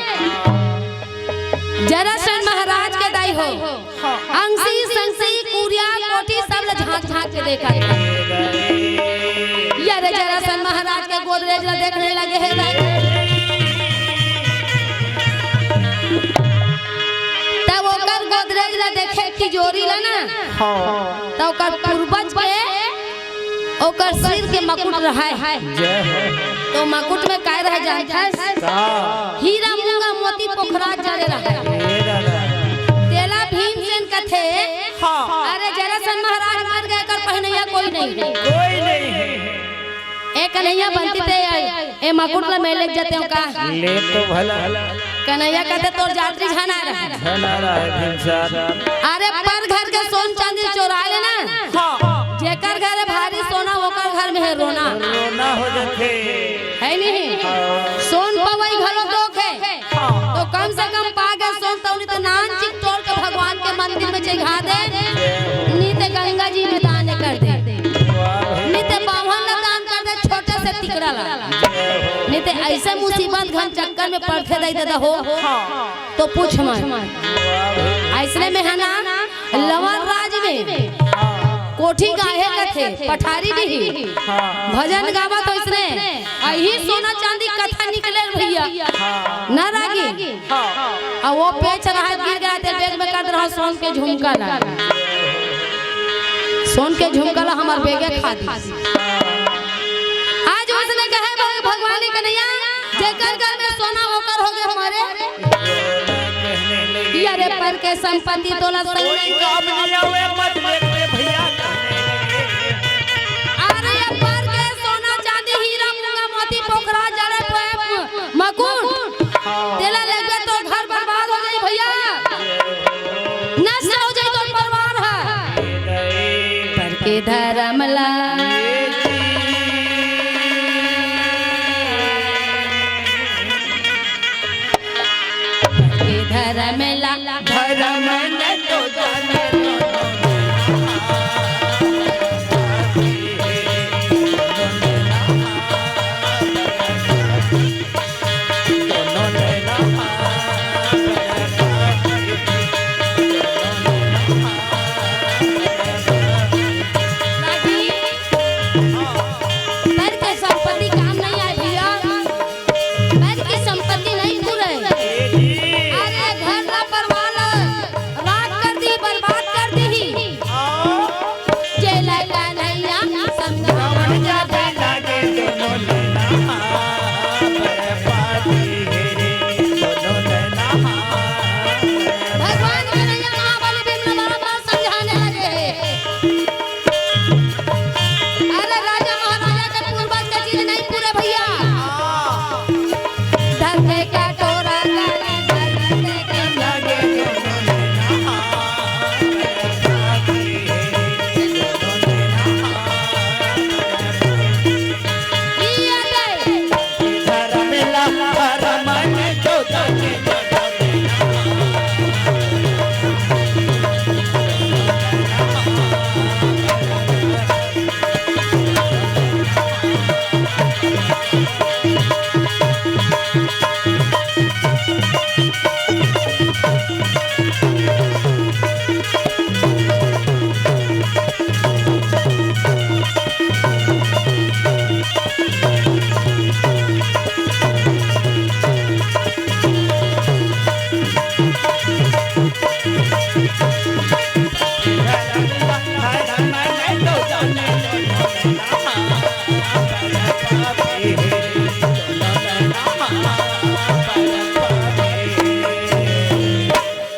जरासंध महाराज के दाई हो। हाँ। अंगसी, संगसी, कुरिया, कोठी सब ल झांक झांक के देखा। ये रे जरासंध महाराज के गोदरेज ल देखने लगे हे दाई। तब ओकर गोदरेज ल देखे तिजोरी ल ना, हाँ। त ओकर पूर्वज के ओकर सिर के मकुट रहय। जय हो। तो मकुट में काय रहय जानथस? का? हीरा मूंगा मोती पोखराज जड़े रहय। हे दादा। तेला भीमसेन कथे, हाँ। अरे जरासंध महाराज मर गए, एकर पहिनइया कोई नहीं है। कोई नहीं है। ए कन्हैया बनती ते ए मकुट ला मैं लेके जाते हूँ का? ले तो भला। कन्हैया कहते तोर जात्री झन आ रहा है। झन आ रहा है भीमसेन। अरे पर घर के सोन चांदी चोरा लेना। हाँ। जेकर घर भारी सोना ओकर घर में है रोना। रोना हो जाथे। है नहीं? सोन पवई घलो दोख है। हाँ। तो कम से कम पागे सोन तौनी तो नान चिक तोड़ के भगवान के मंदिर में चढ़ा दे। नी ते गंगा जी में दान कर दे। वाह। नी ते बावन ला दान कर दे, छोटे से तिकड़ा ला। नी ते ऐसे मुसीबत घन चक्कर में पड़थे दाई दादा हो, हाँ। तो पूछ मत। वाह भाई। ऐसने में है ना, लवन राज में हाँ। कोठी गाहे कथे, पठारी दिही। हाँ। भजन गावत हो इसने, अही सोना चांदी कथा निकले भैया। हाँ। न रागी। हाँ। आ वो पेच रहा, गिर गया, ते बेग में कद रहा सोन के झुमका ला। सोन के झुमका ला हमर बेगे खा दी। आज उसने कहे, "भग-, भगवान कन्हैया, जेकर घर में सोना ओकर हो गए हमारे।" या रे पर के संपत्ति तोला संग कोई नहीं काम नहीं आवे, मत लेके भैया। अरे ये पर के सोना चांदी हीरा मूंगा मोती पोखरा जड़े पे मकुट। हाँ। तेला लेबे तो घर बर्बाद हो जाई भैया। नष्ट हो जाई तो परिवार है। पर के धर्म ला। के धर्म ला। धर्म न तो जाने पर के संपत्ति काम नहीं आए भैया, पर के संपत्ति नहीं पूरे। अरे घर ला परिवार ला राख कर दी, बर्बाद कर दी। जेला कन्हैया समझा। भगवान कन्हैया महाबली भीम ला बार बार समझाने लगे हैं। अरे राजा महाराजा के पूर्वज के चीज नहीं पूरे भैया। धरती का टोरा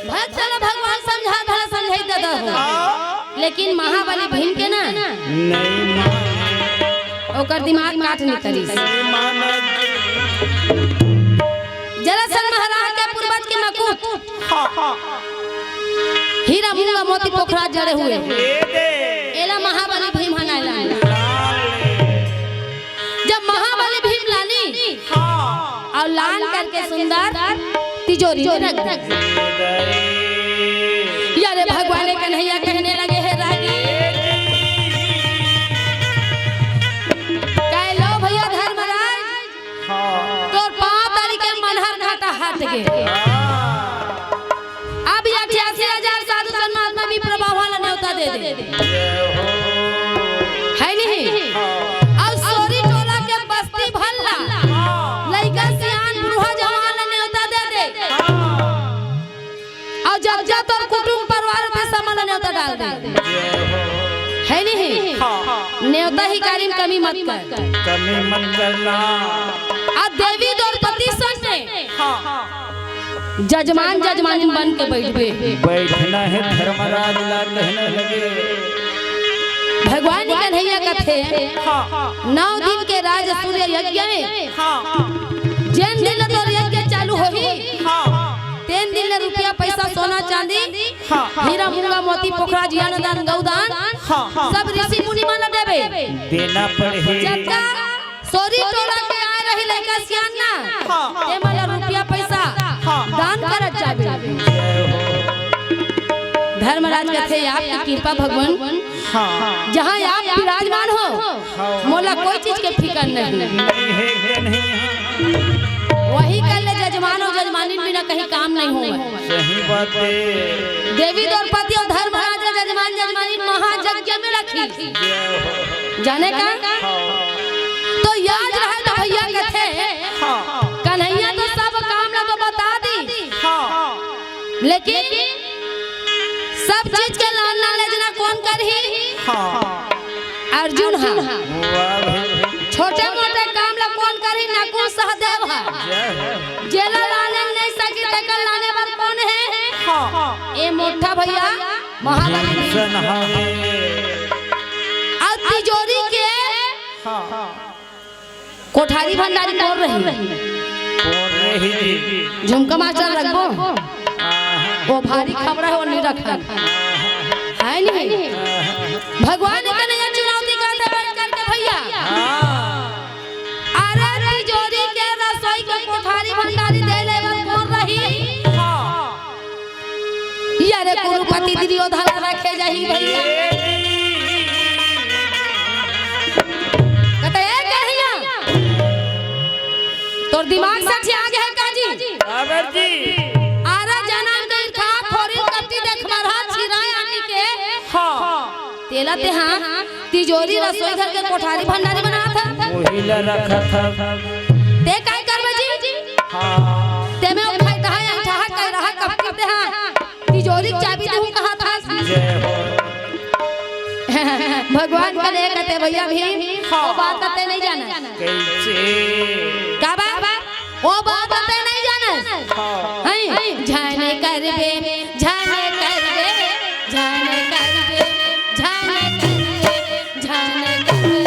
भक्त ल भगवान समझा धरा समझाई दादा हो। लेकिन महाबली भीम के ना, नहीं माने। ओकर दिमाग काट निकलिस। नहीं माने। जरासंध महाराज के पूर्वज के मकुट। हाँ, हाँ। हीरा मूंगा मोती पोखरा जड़े हुए। ये दे। एला महाबली भीम ह नाय लाने। लाने। जब महाबली भीम लानी, हाँ। और लान करके सुंदर तिजोरी में रख दी। या रे भगवान कन्हैया कहने लगे, "हे रागी, कह लो भैया धर्मराज, हाँ। तोर पाँव तरी के मनहर कांटा हट गे।" हाँ। अब ये अठासी हजार साधु संत महात्मा भी प्रभाव वाला न्योता दे दे। है नहीं? और सोरी टोला के बस्ती भल्ला, लइका सियान बूढ़ा जवान ला न्योता दे दे। और जब जा तोर कुटुंब परिवार में समन ला न्योता डाल दे। है नहीं? न्योता ही कार्य में कमी मत कर। कमी मत करना। अब देवी द्रौपदी संग में जजमान जजमानिन बन के बैठबे। बैठना है धर्मराज ला कहने लगे। भगवान कन्हैया कथे, हाँ। नौ दिन के राज सूर्य यज्ञ में, हाँ। जेन दिन ले तोर यज्ञ चालू होही, हाँ। तेन दिन ले रुपया पैसा सोना चांदी, हाँ। हीरा मूंगा मोती पोखरा जियान दान गौ दान, हाँ। सब ऋषि मुनि मन ला देबे। देना पड़ही। जतका सोरी टोला के आए रही लइका सियान ना, हाँ। ते मन ला रुपया पैसा हाँ। दान करत जाबे। धर्मराज कथे, "आपकी कृपा भगवान, हाँ। जहाँ आप विराजमान हो, हाँ। मोला कोई चीज के फिकर नहीं।" नहीं है, नहीं है। वही कर ले जजमान हो, जजमानिन बिना कहीं काम नहीं होवे। सही बात है। देवी द्रौपदी और धर्मराज ला जजमान जजमानी महायज्ञ में रखी। जाने का? तो याद रहे तो भैया कथे, कन्हैया तो सब काम ला तो बता दी, लेकिन सब चीज के लान ना ले जना कौन करही? अर्जुन हा। छोटे मोटे काम ला कौन करही? नकुल सहदेव हा। जेला लाने नहीं सकी तेकर लाने बर कौन है? ए मोटा भैया महाबली। अउ तिजोरी के कोठारी भंडारी कोन रही? झुमका मास्टर रखबो? वो भारी खबरा हो नहीं रखा है नहीं? भगवान कन्हैया चुनौती करथे बैठ करके भैया। अरे तिजोरी के रसोई के कोठारी भंडारी दे ले बर कोन रही? यारे कुरुपति दुर्योधन रखे जाही भैया। कते ए कहिया? तोर दिमाग सठिया गे हे का जी? अरे जनम दिन का खोरी कपटी देख मरहा छिरा आनी के। तेला ते हा तिजोरी रसोई घर के कोठारी भंडारी बनात हा। ते काय करबे जी? ते में उठाई तहा अंगठा कह रहा कपटी ते हा। तिजोरी के चाबी देहूं कहा था। भगवान का ले कहते भैया भी वो बात ते नहीं जाना। का बात? वो बात ते नहीं जाना। हैं? झन करबे, झन करबे, झन करबे, झन करबे।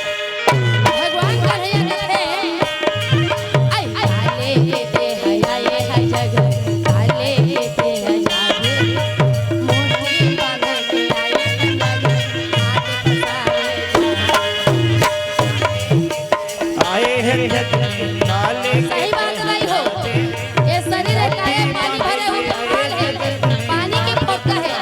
भगवान कन्हैया कथे, "आई, आई, ले, ले, ले, हाय, हाय, हाय, जग, आई, ले, ले, ले, हाय, जग, मोती बांध के आई, जग, हाथ पसारे।" आए हैं जग में काले सही बात भाई हो। ये शरीर है, काया पानी भरे हुए हाल है, पानी के फोटका है।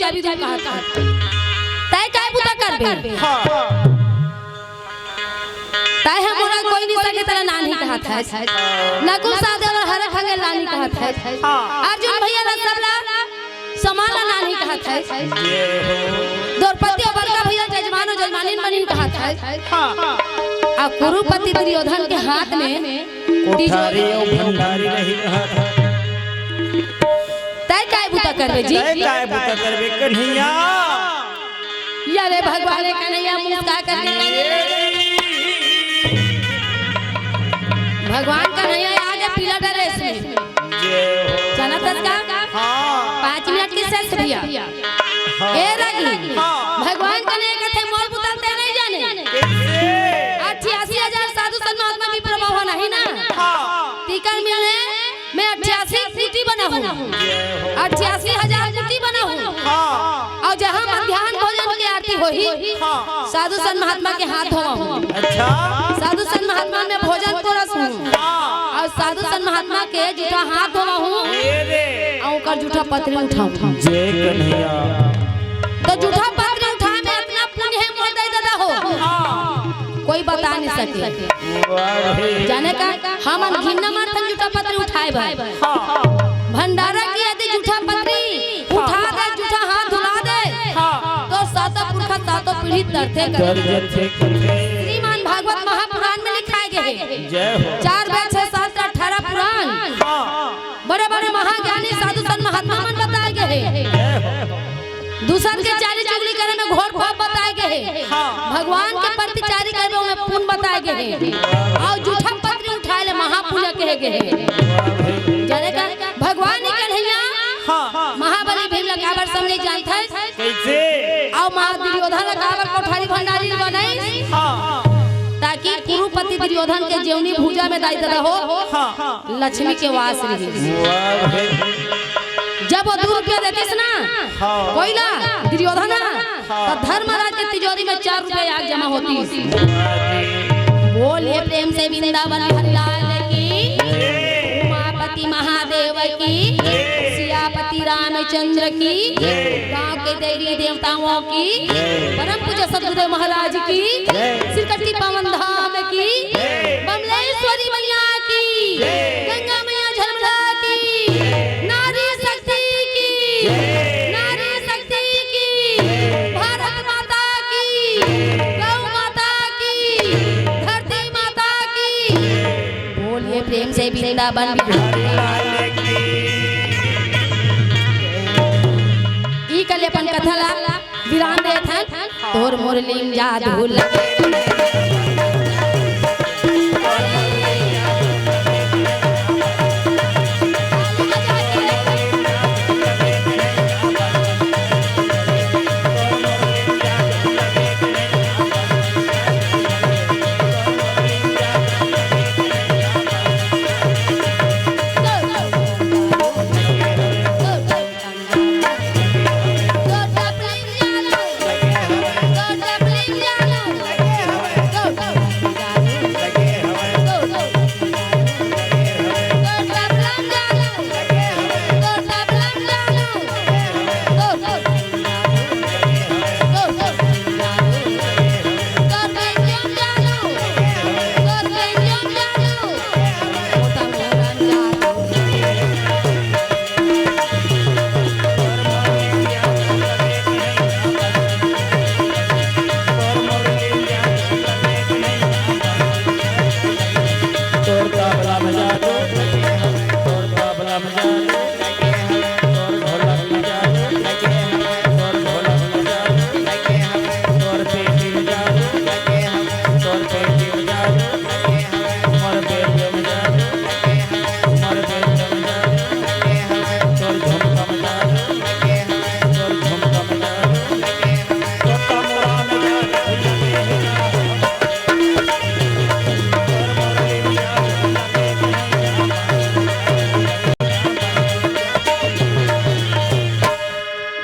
अभी तू कहत हस। तैं काय बुता करबे? हाँ। तैं ह मोला कोई नइ सके तेला नानही कहत हस। नकुल सहदेव अउ हरक हंगे नानही कहत हस। हाँ। अर्जुन भैया ला सबला समान ला नानही कहत हस। द्रौपदी अउ बड़का भैया जजमान अउ जजमानिन बनिन कहत हस। हाँ। अउ कुरुपति दुर्योधन के हाथ में कोठारी अउ भंडारी नहीं कहत हस। तैं काय बुता करबे जी? तैं काय बुता करबे कन्हैया? या रे भगवान, ए कन्हैया मुस्का करके कहे। भगवान कन्हैया आ गे पीला ड्रेस में। जय हो। जानत हस का? हाँ। पाँच मिनट के सेस भैया। हाँ। ए रागी, हाँ। भगवान कन्हैया कथे मोर बुता ल तैं नइ जाने। कइसे? अट्ठासी हजार साधु संत महात्मा विप्र बाबा नहीं ना। हाँ। तिकर मिलने मैं अट्ठासी कोटि बनाहूँ, अट्ठासी हजार कोटि बनाहूँ। हाँ। अउ जहाँ मध्यान्ह भोजन के आरती होही, हाँ। साधु संत महात्मा के हाथ धोवाहूँ। अच्छा। साधु संत महात्मा में भोजन परोसहूँ। हाँ। अउ साधु संत महात्मा के जूठा हाथ धोवाहूँ। ये रे। अउ ओकर जूठा पतरी उठाहूँ। जय कन्हैया। त जूठा पतरी उठाए में अतना पुण्य हे मोर दाई ददा हो। हाँ। कोई बता नइ सके। वाह रे। जाने का, हमन घिन्ना मारथन जूठा पतरी उठाए बर। हाँ। भंडारा के यदि जूठा पतरी उठा दे, जूठा हाथ धुला दे, हाँ। त सातों पुरखा सातों पीढ़ी तरथे करथे। श्रीमद् भागवत महापुराण में लिखाए गे हे। जय हो। चार वेद, छह शास्त्र, अठारह पुराण। हाँ। बड़े-बड़े महाज्ञानी साधु संत महात्मा मन बताए गे हे। दूसर के चारी चुगली करे में घोर पाप बताए गे हे। हाँ। भगवान के प्रतिचारी करे में पुण्य बताए गे हे। अउ जूठा पतरी उठाए ले महापुण्य कहे गे हे। जाने का भगवान ही कन्हैया हाँ। महाबली भीम ला काबर समझे जानत हस? कइसे? अउ माँ दुर्योधन ला काबर कोठारी भंडारी बनाइस? हाँ। ताकि कुरुपति दुर्योधन के जेवनी भुजा में दाई ददा हो। हाँ। लक्ष्मी के वास रहिस। वाह भाई। जब वो दू रुपया देतिस ना, हाँ। कोई ला, दुर्योधन ना, हाँ। त धर्मराज के तिजोरी में चार रुपया आके जमा होतिस। वाह भाई। बोलिए प्रेम से वृंदावन बिहारी लाल की, जय। उमापति महादेव की, जय। सियापति रामचंद्र की, जय। गांव के देवी देवताओं की, जय। परम पूज्य सदगुरुदेव महाराज की, जय। सिरकट्टी पावन धाम की, जय। बमलेश्वरी मैया की, जय। गंगा मैया झलमला की, जय। नारी शक्ति की, जय। नारी शक्ति की, जय। भारत माता की, जय। गौ माता की, जय। धरती माता की, जय। बोलिए प्रेम से वृंदावन बिहारी लाल की। ई कले अपन कथा ला विराम देथन। तोर मोर लीन जादू लगे।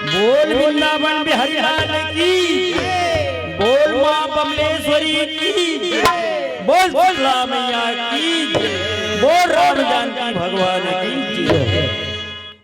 बोल वृंदावन बिहारी लाल की, बोल माँ बमलेश्वरी की, बोल शीतला मैया की, बोल राम जानकी भगवान की।